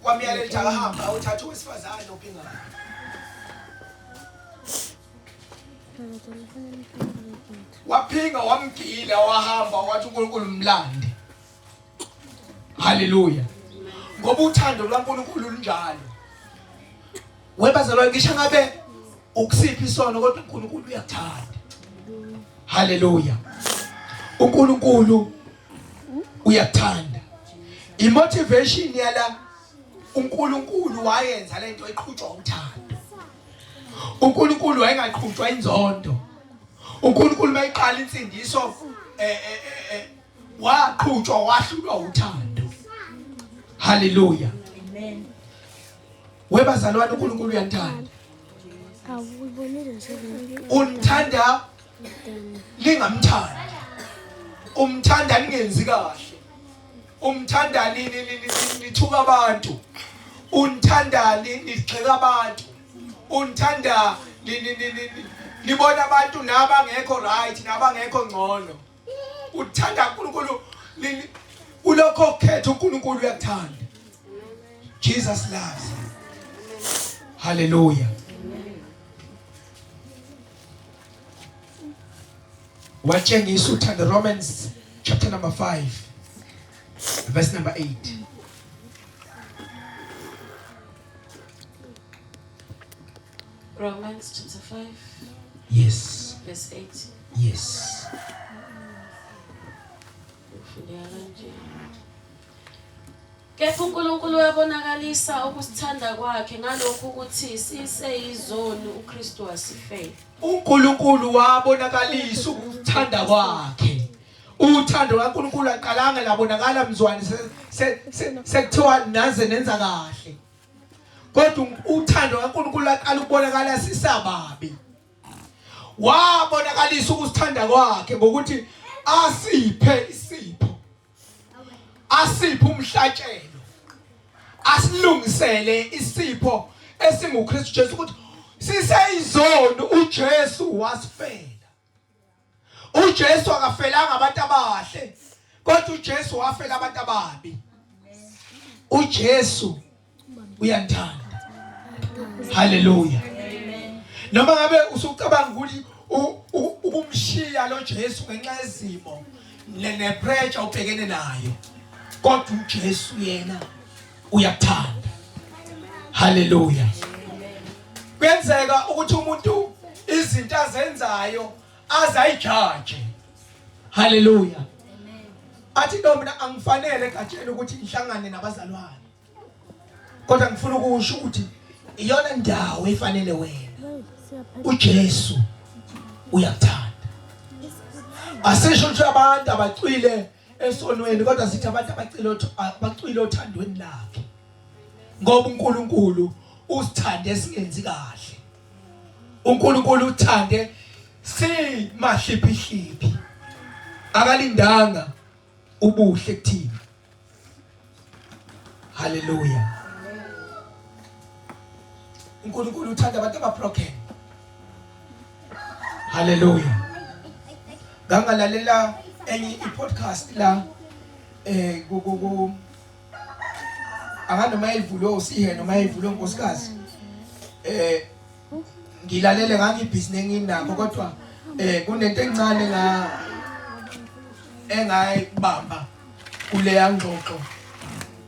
A: wamyalela ukuthi akahambe ayothatha owesifazane ophingayo. Waphinga wamgila wahamba wathi uNkulunkulu mlande. Haleluya. Ngoba uthando lwaNkulunkulu lunjalo. Webazalwane ngisho ngabe ukusiphi isono kodwa uNkulunkulu uyakuthanda. Haleluya. uNkulunkulu Uyakuthanda. Imotivation yala uNkulunkulu wayenza lento iqhutshwa uthando. uNkulunkulu wayengaqhutshwa inzondo. uNkulunkulu mayiqala insindiso eh, eh, eh, eh waqhutshwa wahlulwa uthando. Hallelujah. Amen. Webazalwane uNkulunkulu uyanithanda. Unithanda lingamthandi. Umthanda ningenzi kahle. Umthanda nithuka abantu. Unithanda nigxeka abantu. Unithanda nibona abantu nabangekho right nabangekho ngcono. Uthanda uNkulunkulu kulokho okukhetha uNkulunkulu uyakuthanda. Jesus loves you. Hallelujah. Watshengisa uthando Romans chapter number 5 verse number 8.
B: Romans chapter 5.
A: Yes.
B: Verse 8.
A: Yes.
B: Ufundeka kanje. Kepha uNkulunkulu uyabonakalisa ukusithanda kwakhe ngalokhu ukuthi siseyizoni uKristu wasifela.
A: uNkulunkulu wabonakalisa ukuthanda kwakhe. Uthando kaNkulunkulu aqalanga labonakala mzwane sekuthiwa naze nenza kahle. Kodwa uthando kaNkulunkulu laqala ukubonakala sisababi. Wabonakalisa ukusithanda kwakhe ngokuthi asiphe isipho. Asiphe umhlatshelo. Asilungisele isipho esinguKristu Jesu ukuthi siseyizoni uJesu wasifela. uJesu akafelanga abantu abahle kodwa uJesu wafela abantu ababi uJesu uyanthanda haleluya noma ngabe usucabanga ukuthi ukumshiya lo Jesu ngenxa yezimo nepressure ubhekene nayo kodwa uJesu yena uyakuthanda haleluya kuyenzeka ukuthi umuntu izinto azenzayo azayijaje haleluya athi no mina angifanele gatsheni ukuthi ngihlangane nabazalwane kodwa ngifuna ukusho ukuthi iyona ndawo efanele wena uJesu uyakuthanda asisho ukuthi abantu abacwile esonweni kodwa sithi abantu abacile abacwile othandweni lakhe ngoba uNkulunkulu usithande singenzi kahle uNkulunkulu uthande si mahliphihliphi akalindanga ubuhle kuthina haleluya uNkulunkulu uthanda abantu ababroken haleluya ngangalalela enye i-podcast la eh ku ku akanoma yayivulwe usihe noma yayivulwe unkosikazi eh ngilalele ngangibhizi nenginakho kodwa eh kunento encane nga engayibamba kuleya ngxoxo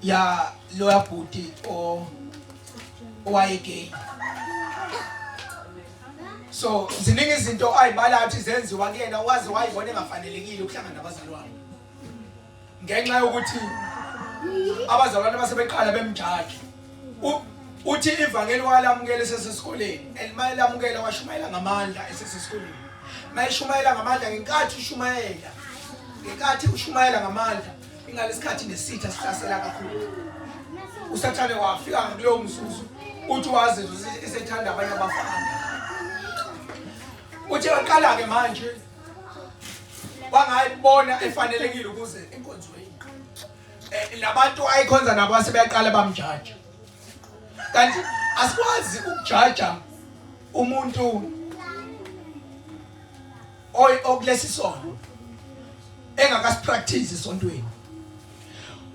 A: ya loya bhuti o owayegay so ziningi izinto ayibala athi zenziwa kuyena waze wayibona engafanelekile ukuhlangana nabazalwane ngenxa yokuthi abazalwane basebeqala bemjaji uthi ivangeli walamukela esesesikoleni and mayelamukela washumayela ngamandla esesesikoleni mayeshumayela ngamandla ngenkathi ushumayela ngenkathi ushumayela ngamandla ingalesikhathi nesitha sihlasela kakhulu usathane wafika kulowo mzuzu uthi wazizwa esethanda abanye abafana uthi waqala-ke manje wangayibona efanelekile ukuze enkonzweni eh, labantu ayikhonza nabo asebeyaqala bamjaja kanti asikwazi ukujaja umuntu okulesi sono engakasipractice esontweni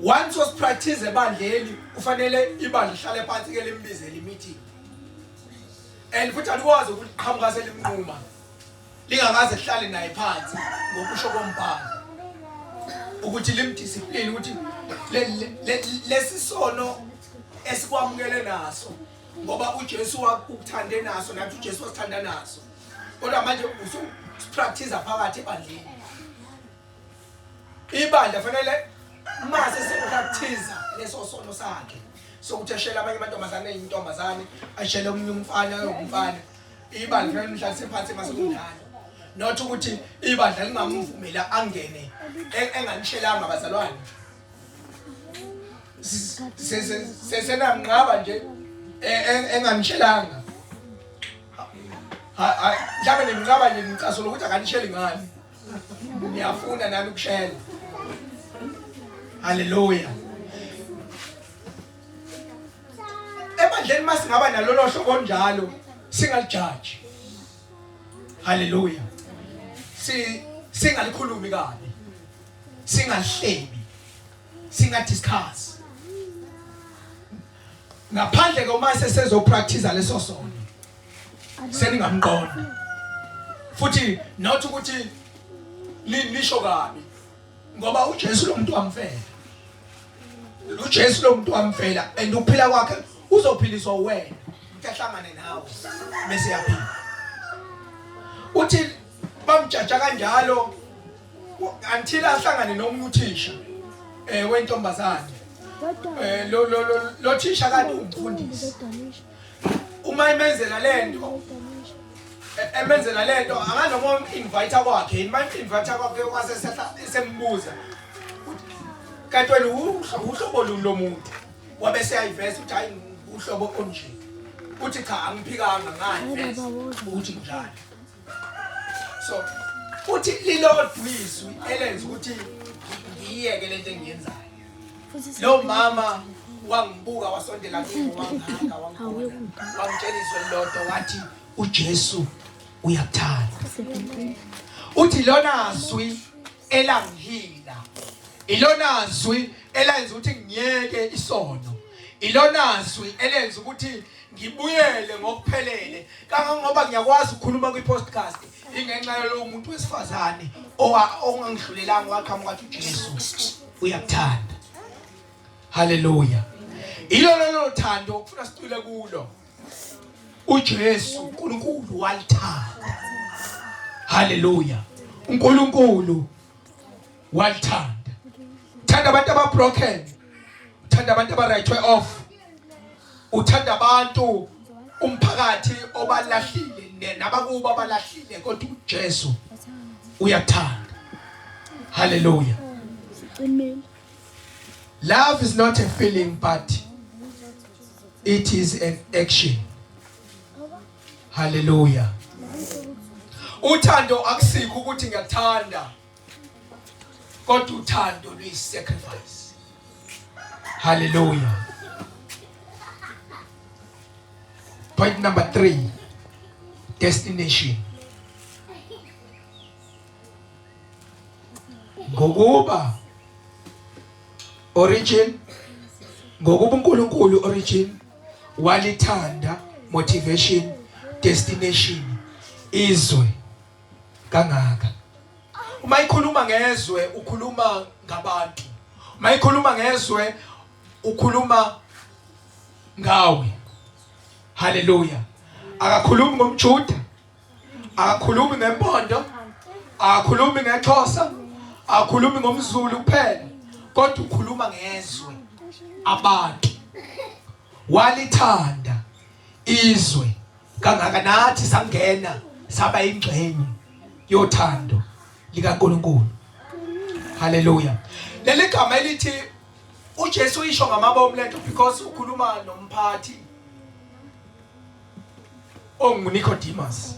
A: once wasipractice ebandleni kufanele ibandla lihlale phansi ke limbizele imeeting and futhi alikwazi ukuqhamuka selimnquma lingakaze lihlale naye phansi ngokusho kombhalo ukuthi limdiscipline ukuthi lesi sono esikwamukele naso ngoba uJesu wakuthande naso nathi uJesu wasithanda naso kodwa manje usupractice phakathi ebandleni. Ibandla fanele mase sekupractice leso sono sakhe sokuthi eshela abanye amantombazane eyintombazane, ashele omunye umfana umfana. Ibandla fanele limhlalise phansi mase kunjalo. Not ukuthi ibandla lingamvumela angene enganishelanga abazalwane. Sesenamnqaba nje enganishelanga. Mhlawumbe nimnqaba nje ngicasula ukuthi akanisheli ngani. Niyafuna nani ukushela. Haleluya. Ebandleni masingaba nalolo hlobo onjalo singalijaji. Haleluya. Si singalikhulumi kabi. Singalihlebi. Singadiscuss. Ngaphandle ke uma sesezo practice leso sono. Seningamqonda. Futhi not ukuthi lisho kabi ngoba uJesu lo muntu wamfela. uJesu lo muntu wamfela and ukuphila kwakhe uzophiliswa wena ukuthi ahlangane nawe bese yaphila. Uthi bamjaja kanjalo until ahlangane nomunye uthisha wentombazane. Lo lo lo thisha kanti umfundisi. Uma imenzela lento emenzela lento anganoma invite kwakhe yini, uma invite kwakhe kwase sembuza kanti wena uhlobo luni lomuntu, wabe seyayiveza ukuthi hayi uhlobo onje, uthi cha angiphikanga ngayiveza ukuthi njalo. So uthi lilodwa izwi elenza ukuthi ngiyeke lento engiyenzayo. Lo mama wangibuka wasondela kimi wangihanga wangigona wangitshela izwi elilodwa wathi uJesu uyakuthanda. Uthi lona zwi elangihila, ilona zwi elenza ukuthi ngiyeke isono, ilona zwi elenza ukuthi ngibuyele ngokuphelele kangangoba ngiyakwazi ukukhuluma kwi-podcast ingenxa yalowo muntu wesifazane ongangidlulelanga waqhamuka wathi uJesu uyakuthanda. Haleluya. Ilo lolo thando okufuna sicwile kulo. uJesu uNkulunkulu walithanda. Haleluya. uNkulunkulu walithanda. Uthanda abantu aba broken. Uthanda abantu aba write off. Uthanda abantu umphakathi obalahlile nabakubo abalahlile, kodwa uJesu uyathanda. Haleluya. Love is not a feeling, but it is an action. Hallelujah. Uthando akusikho ukuthi ngiyakuthanda, kodwa uthando luyi sacrifice. Hallelujah. Point number 3, destination. Ngokuba origin, ngokuba uNkulunkulu origin walithanda, motivation, destination, izwe kangaka. Uma ikhuluma ngezwe ukhuluma ngabantu, uma ikhuluma ngezwe ukhuluma ngawe. Haleluya. Akakhulumi ngomJuda, akakhulumi ngempondo, akakhulumi ngeXhosa, akakhulumi ngomZulu kuphela, kodwa ukhuluma ngezwe, abantu. Walithanda izwe kangaka, nathi sangena saba ingxenye yothando likaNkulunkulu. Haleluya. Leli gama elithi uJesu uyisho ngamabomu lento because ukhuluma nomphathi onguNicodemus,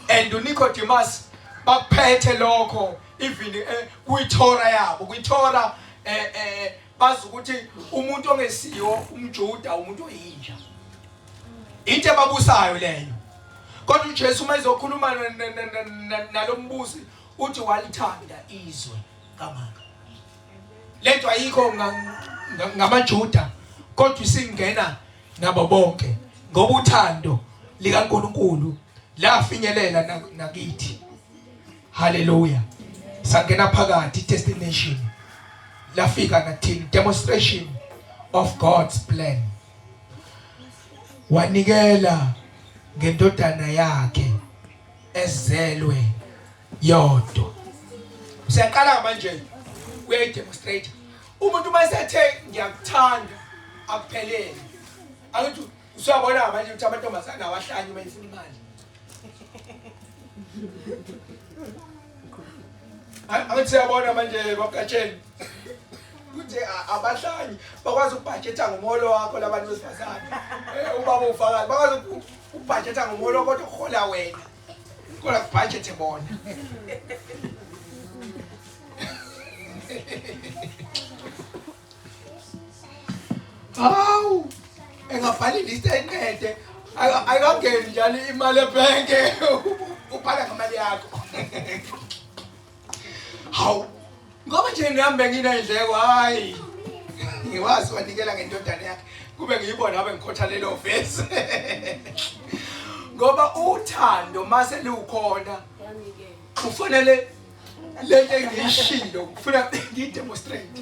A: and uNicodemus bakuphethe lokho even kwiTorah yabo, kwiTorah bazi ukuthi umuntu ongesiyo umJuda umuntu oyinja, into ebabusayo leyo. Kodwa uJesu uma ezokhuluma nalombusi uthi walithanda izwe kangaka. Lento ayikho ngamaJuda, kodwa isingena nabo bonke ngoba uthando likaNkulunkulu lafinyelela nakithi. Haleluya. Sangena phakathi, destination lafika nathini, demonstration of God's plan. Wanikela ngendodana yakhe ezelwe yodwa. Siyaqala manje Uyayidemonstrate. Umuntu uma esethe ngiyakuthanda akuphelele. Angithi usuyabona manje ukuthi amantombazane awahlanyi uma efuna imali. Angithi siyabona manje bagatsheni. Kuthi abahlanyi bakwazi ukubhajetha ngomholo wakho labantu besifazane. Eh, ubaba ufakazi bakwazi ukubhajetha ngomholo kodwa uhola wena. Kodwa kubhajethe bona. Hawu engabhala ilist enqede ayikangeni njalo imali ebhenke ubhala ngemali yakho. Hawu ngoba nje ngihambe nginendleko hayi ngiwazi wanikela ngendodana yakhe kube ngiyibona ngabe ngikhotha lelo vesi ngoba uthando mase lukhona kufanele lento engiyishilo ngifuna ngiyidemonstrate.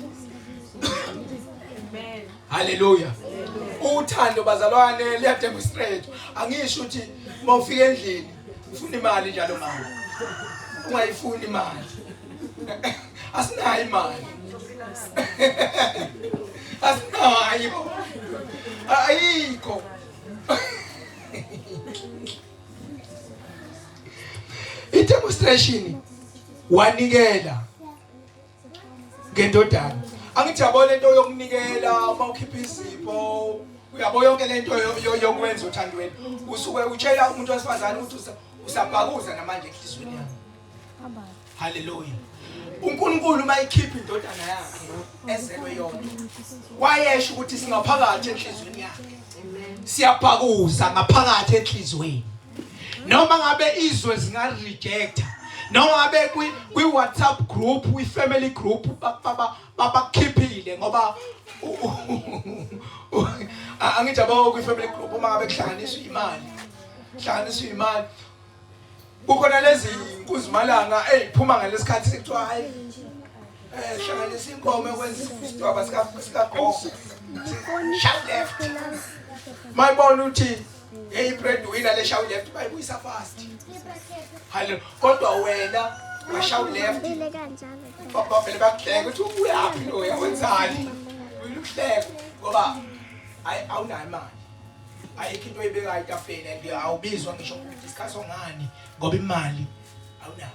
A: Amen. Haleluya. Uthando bazalwane liyademonstrate. Angisho ukuthi uma ufika endlini ufuna imali njalo mama. Ungayifuni imali. Asinayo imali. Asinayo. Ayikho. I-demonstration wanikela ngendodana. Angithi yabo lento yokunikela uma ukhipha izipho uyabo yonke lento yokwenza othandweni usuke utshela umuntu wesifazane ukuthi usabhakuza namanje enhlizweni yakho. Haleluya. uNkulunkulu uma ikhipha indodana yakhe ezelwe yodwa wayesho ukuthi singaphakathi enhlizweni yakhe. Siyabhakuza ngaphakathi enhlizweni. Noma ngabe izwe zinga rejecta noma ngabe kwi WhatsApp group, kwi family group babakhiphile ngoba angithi abo kwi family group uma ngabe kuhlanganiswa imali hlanganiswa imali kukhona lezi nkuzimalanga eziphuma ngalesikhathi sekuthiwa hayi eh hlanganisa inkomo ekwenza isidwaba sika sikagogo shout left mayibona ukuthi hey breadwinner le shout left bayibuyisa fast haleluya kodwa wena wa shout left bavele bakuhleka ukuthi ubuyaphi lo yawenzani uyiluhleka ngoba awunayo imali ayikho into oyibekayo etafuleni and awubizwa ngisho ukudiscuss ngani ngoba imali awunayo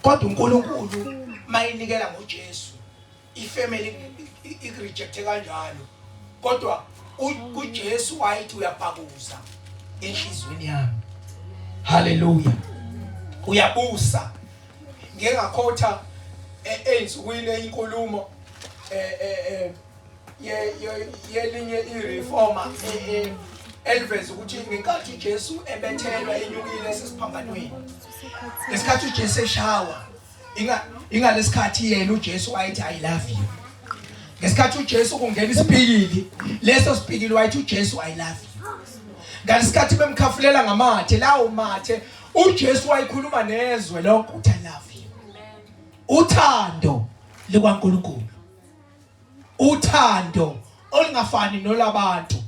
A: kodwa uNkulunkulu mayinikela ngoJesu ifamily ikurejecte kanjalo kodwa uJesu wayethi uyabhakuza enhlizweni yami haleluya uyabusa ngeke ngakhotha eyinsukwini inkulumo eh eh yelinye ireformer e, e, eliveza ukuthi ngenkathi uJesu ebethelwa enyukile esesiphambanweni ngesikhathi uJesu eshawa inga ingalesikhathi yena uJesu wayethi I love you ngesikhathi uJesu kungena isipikili leso sipikili wayethi uJesu I love you ngalesikhathi bemkhafulela ngamathe lawo mathe uJesu wayekhuluma nezwe lonke uthi I love you uthando likaNkulunkulu uthando olungafani nolabantu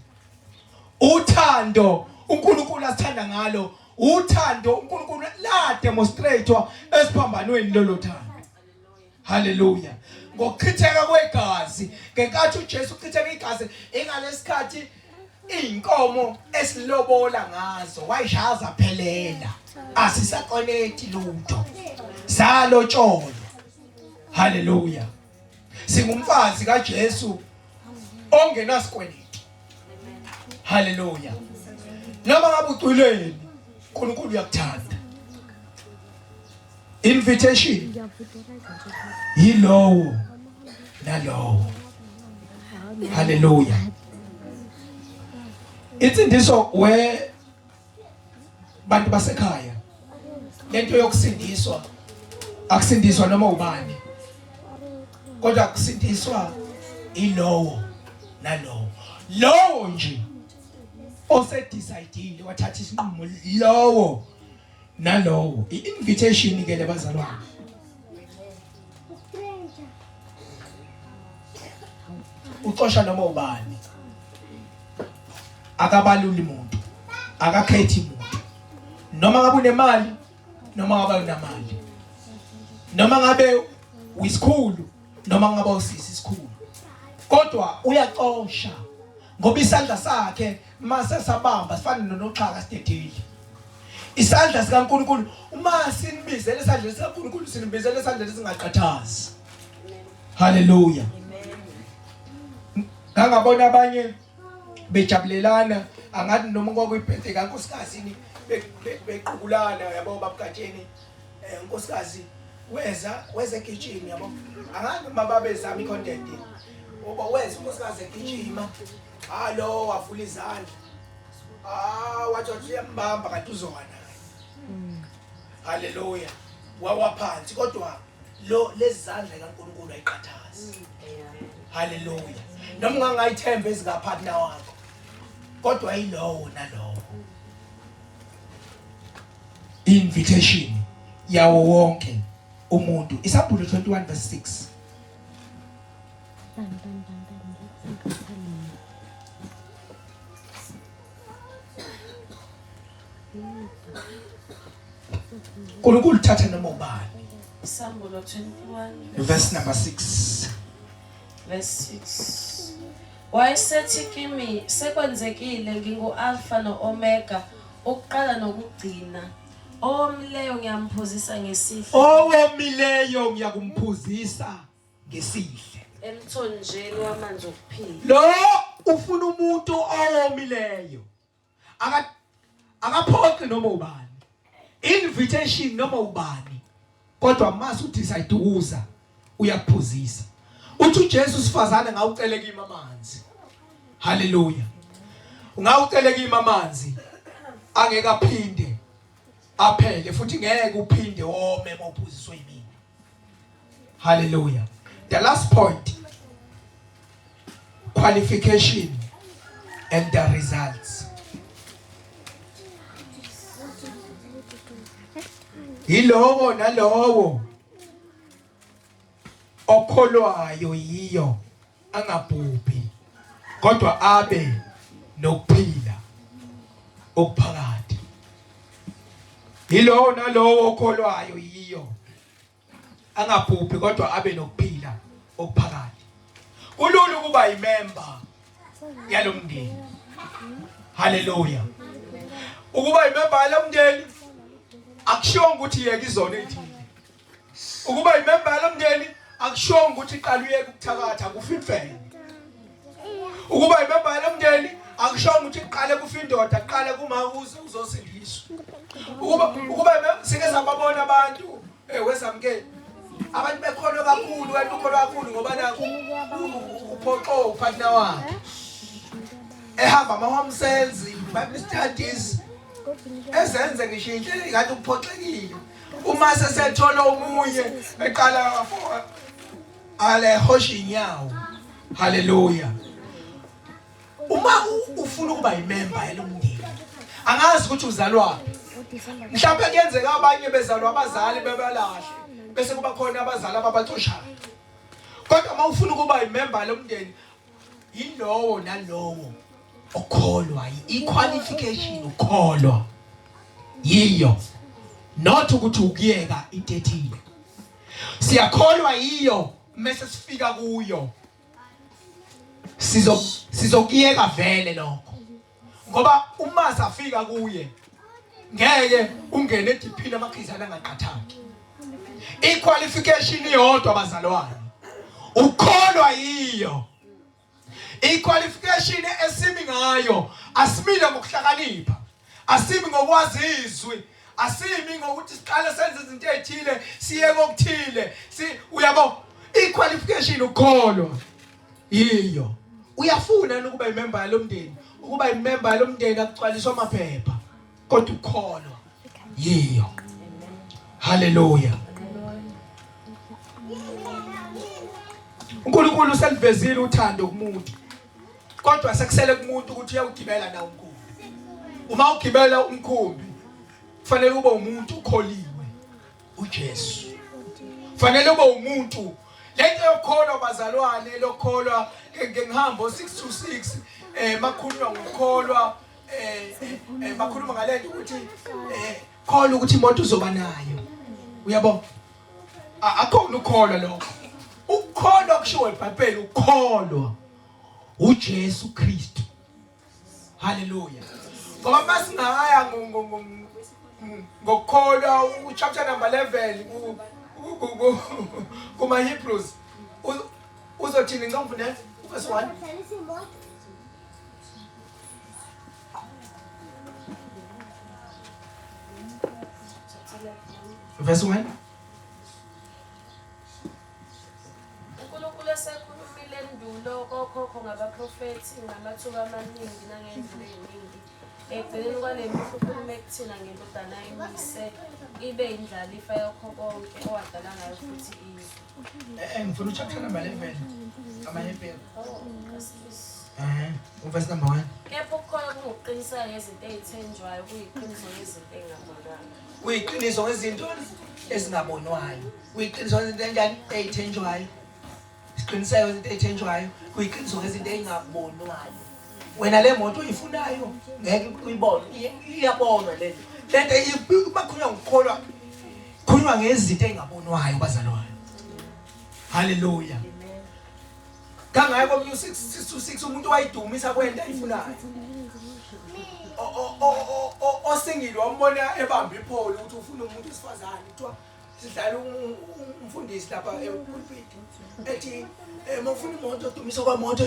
A: uthando uNkulunkulu asithanda ngalo uthando uNkulunkulu la demonstratewa esiphambanweni lolo thando haleluya ngokuchitheka kwegazi ngenkathi uJesu uchitheka igazi ingalesikhathi inkomo esilobola ngazo wayishaya zaphelela asisakoneti lutho salotsholwa haleluya Singumfazi kaJesu ongenasikweleti. Haleluya. Noma ngabe ucwileni, uNkulunkulu uyakuthanda. Invitation yilowo nalowo. Haleluya. Insindiso we bantu basekhaya lento yokusindiswa akusindiswa noma ubani kodwa kusindiswa ilowo nalowo lowo nje osedecide wathatha isinqumo lowo nalowo i-invitation ke lebazalwane uxosha noma ubani akabaluli muntu akakhethi muntu noma ngabe unemali noma ngabe unamali noma ngabe uyisikhulu Noma ngaba usisi isikhulu. Kodwa uyacosha ngoba isandla sakhe mase sabamba sifana nonoxhaka sidedile. Isandla sikaNkuluNkulu uma sinibizele isandla sikaNkuluNkulu sinibizele isandla esingaqathazi. Haleluya. Ngangabona abanye bejabulelana angathi noma kwakuyibirthday kankosikazi ni bequkulana yabo babugatsheni eh unkosikazi weza weza egijima yabo angazi noma babezama i-content ngoba weza unkosikazi egijima halo wavula izandla ah wathi wathi uyambamba kanti uzowa naye haleluya wawa phansi kodwa lo lezi zandla kaNkulunkulu ayiqhathazi haleluya noma ungangayithemba ezikapartner wakho kodwa yilowo nalowo invitation yawo wonke umuntu isambulo 21 verse 6 uNkulunkulu thatha noma ubani.
B: Isambulo 21
A: verse number 6.
B: Verse 6. Wayesethi kimi sekwenzekile ngingu-Alfa no-Omega ukuqala nokugcina. Owomileyo ngiyamphuzisa ngesihle.
A: Owomileyo ngiyakumphuzisa ngesihle.
B: Emthonjeni wamanzi okuphila.
A: Lo ufuna umuntu owomileyo. Aka akaphoqi noma ubani. Invitation noma ubani. Kodwa mase udecide ukuza uyakuphuzisa. Uthi uJesu sifazane ngawucele kimi amanzi. Haleluya. Ungawucele kimi amanzi angeke aphinde aphele futhi ngeke uphinde wome mawuphuziswe yimina. Hallelujah. The last point qualification and the results. Yilowo nalowo okholwayo yiyo angabhubhi kodwa abe nokuphila okuphakade. Yilowo nalowo okholwayo yiyo angabhubhi kodwa abe nokuphila okuphakade. Kulula ukuba yimember yalomndeni. Haleluya. Ukuba yimember yalomndeni akushiwo ukuthi yeka izono ezithile. Ukuba yimember yalomndeni akushiwo ukuthi qala uyeke ukuthakatha kufa imfene. Ukuba yimember yalomndeni akushiwo ukuthi qale kufa indoda qale kuma uze uzosindiswa. Ukuba ukuba sike sababona abantu eh wezamkeli abantu bekholwa kakhulu kanti ukholwa kakhulu ngoba nakho uphoxo upartner wakhe ehamba ama home cells Bible studies ezenze ngisho inhlelo ngathi uphoxekile uma sesethola omunye eqala ale hosha inyawo haleluya uma ufuna ukuba yimember yalomndeni angazi ukuthi uzalwaphi mhlawumbe kuyenzeka abanye bezalwa abazali bebalahle bese kuba khona abazali ababaxoshayo kodwa uma ufuna ukuba yimember lomndeni yilowo nalowo okholwa i-qualification ukholwa yiyo not ukuthi ukuyeka into ethile siyakholwa yiyo mese sifika kuyo sizo sizokuyeka vele lokho ngoba uma safika kuye ngeke ungene ediphini amakhizana angaqathaki iqualification iyodwa bazalwane ukholwa yiyo iqualification esimi ngayo asimile ngokuhlakanipha asimi ngokwazi izwi asimi ngokuthi siqale senze izinto ezithile siye kokuthile si uyabo iqualification ukholwa yiyo uyafuna ukuba imember yalomndeni ukuba imember yalomndeni akugcwaliswa amaphepha kodwa ukholwa yiyo haleluya uNkulunkulu uselivezile uthando kumuntu kodwa sekusele kumuntu ukuthi uyawugibela na umkhumbi uma ugibela umkhumbi kufanele ube umuntu ukholiwe uJesu fanele ube umuntu lento yokukholwa bazalwane lokholwa ngihambo 6 to 6 eh makhulunywa ngokukholwa eh, eh bakhuluma ngalento ukuthi eh kholwa ukuthi imoto uzoba nayo uyabo akhona ukholwa lokho. Ukukholwa kushiwo iBhayibheli ukukholwa uJesu Kristu. Haleluya. Ngoba masingaya ngokukholwa uchapter number 11 kuma Hebrews uzothini ngicela ngifundele uverse 1. Verse 1.
B: UNkulunkulu esekhulumile endulo kokhokho ngabaprofethi ngamathuba amaningi nangendlela eziningi. Ekugcineni kwale mihla ukhulume kuthina ngeNdodana ayimise ibe indlalifa yakho konke owadala ngayo futhi izwe.
A: Eh, ngifuna uchapter number 11 amaHebheru. Eh, uverse number 1.
B: Kepha ukukholwa kungukuqiniseka ngezinto ezithenjwayo kuyiqiniso ngezinto ezingabonwayo.
A: Kuyiqiniso ngezinto ezingabonwayo. Kuyiqiniso ngezinto enjani ezithenjwayo. Isiqiniseko ngezinto ezithenjwayo, kuyiqiniso ngezinto ezingabonwayo. Wena le moto oyifunayo ngeke uyibone, iyabonwa le nto. Lento bakhulunywa ngokukholwa, khulunywa ngezinto ezingabonwayo bazalwane. Haleluya. Kangaka komunye u-626 umuntu wayidumisa kwento ayifunayo. Osingile wambona ebamba ipholi ukuthi ufuna umuntu wesifazane kuthiwa sidlala umfundisi lapha epulpit ethi uma ufuna imoto dumisa kwamoto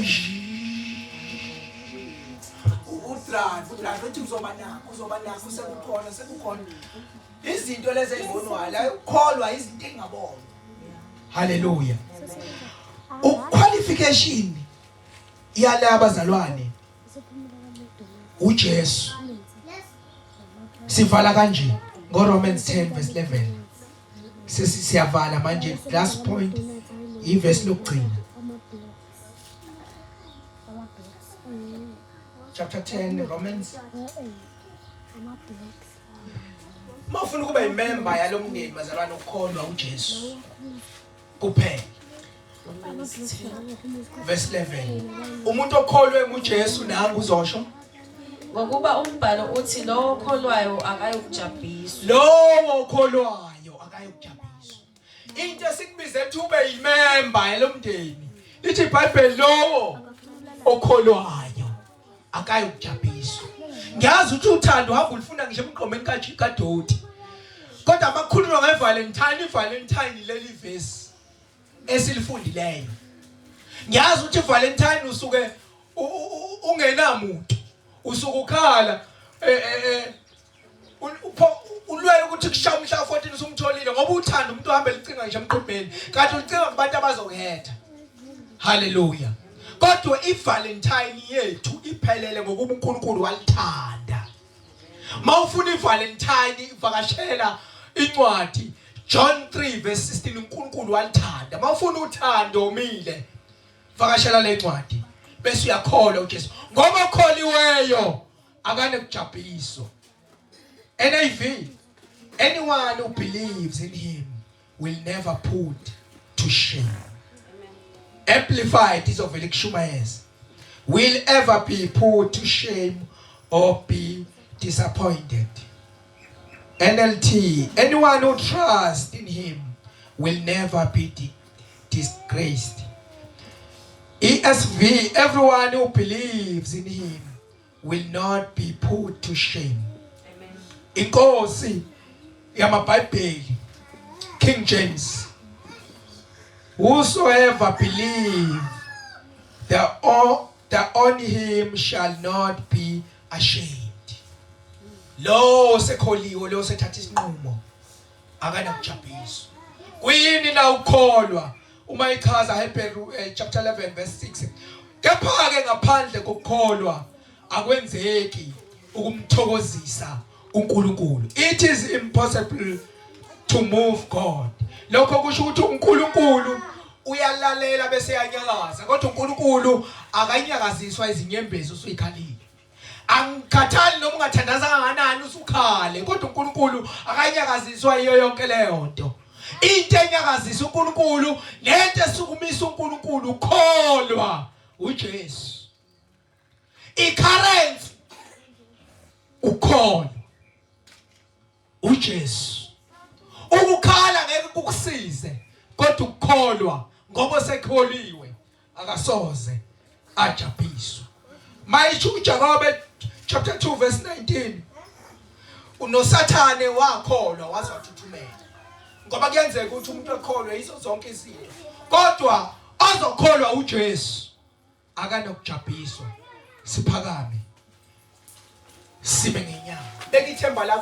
A: udrive udrive ethi uzoba nakho uzoba nakho sekukhona sekukhona izinto lezi ezibonwayo ukukholwa izinto engabonwa. Haleluya. Uqualification yalaba bazalwane uJesu. Sivala kanje ngoRomans 10 verse 11. Sesiyavala manje last point ivesi lokugcina. Chapter 10 Romans. Uma ufuna ukuba imember yalomndeni bazalwane ukukholwa uJesu kuphela. Verse 11. Umuntu okholwe nguJesu nangu uzosho
B: Ngokuba umbhalo uthi lowo okholwayo akayokujabhiswa.
A: Lowo okholwayo akayokujabhiswa. Into esikubize ethi ube yimember yalomndeni. Lithi iBhayibheli lowo okholwayo akayokujabhiswa. Ngiyazi ukuthi uthando uhamba ulifuna ngisho emgqomeni kadoti. Kodwa amakhulunywa ngeValentine, iValentine leli verse esilifundileyo. Ngiyazi ukuthi iValentine usuke ungenamuntu, usuke ukhala eh, eh, eh ulwela ukuthi kushaya umhla 14 usumtholile ngoba uthanda umuntu ohamba elicinga ngisho emqhubeni kanti ulicinga kubantu abazokuhetha. Haleluya. Kodwa iValentine yethu iphelele ngokuba uNkulunkulu walithanda. Mawufuna iValentine ivakashela incwadi John 3 verse 16 uNkulunkulu walithanda. Mawufuna uthando omile vakashela le ncwadi bese uyakholwa uJesu ngoba okholiweyo akanekujabhiswa. NIV Anyone who believes in him will never put to shame. Amplified izovela ikushumayeza. Will ever be put to shame or be disappointed. NLT Anyone who trusts in him will never be disgraced. ESV Everyone who believes in him will not be put to shame. Inkosi yamaBhayibheli King James Whosoever believe the on, the on him shall not be ashamed. Lo sekholiwe lo sethatha isinqumo akanakujabhiswa. Kuyini na ukukholwa? Uma ichaza Hebrew eh, chapter 11 verse 6. Kepha ke ngaphandle kokukholwa akwenzeki ukumthokozisa uNkulunkulu. It is impossible to move God. Lokho kusho ukuthi uNkulunkulu uyalalela bese yanyakaza kodwa uNkulunkulu akanyakaziswa izinyembezi usuyikhalile. Angikhathali noma ungathandaza kanganani usukhale kodwa uNkulunkulu akanyakaziswa iyo yonke leyo nto. Into enyakazisa uNkulunkulu nento esukumisa uNkulunkulu ukholwa uJesu. Icurrency ukhona uJesu. Ukukhala ngeke kukusize kodwa ukukholwa Ngoba sekholiwe akasoze ajabhiswa. Mayisho uJakobe chapter 2 verse 19 unosathane wakholwa waze wathuthumela. Ngoba kuyenzeka ukuthi umuntu ekholwe yizo zonke izinto. Kodwa ozokholwa uJesu akanokujabhiswa. Siphakame. Sibe ngenyama. Beka ithemba lakho.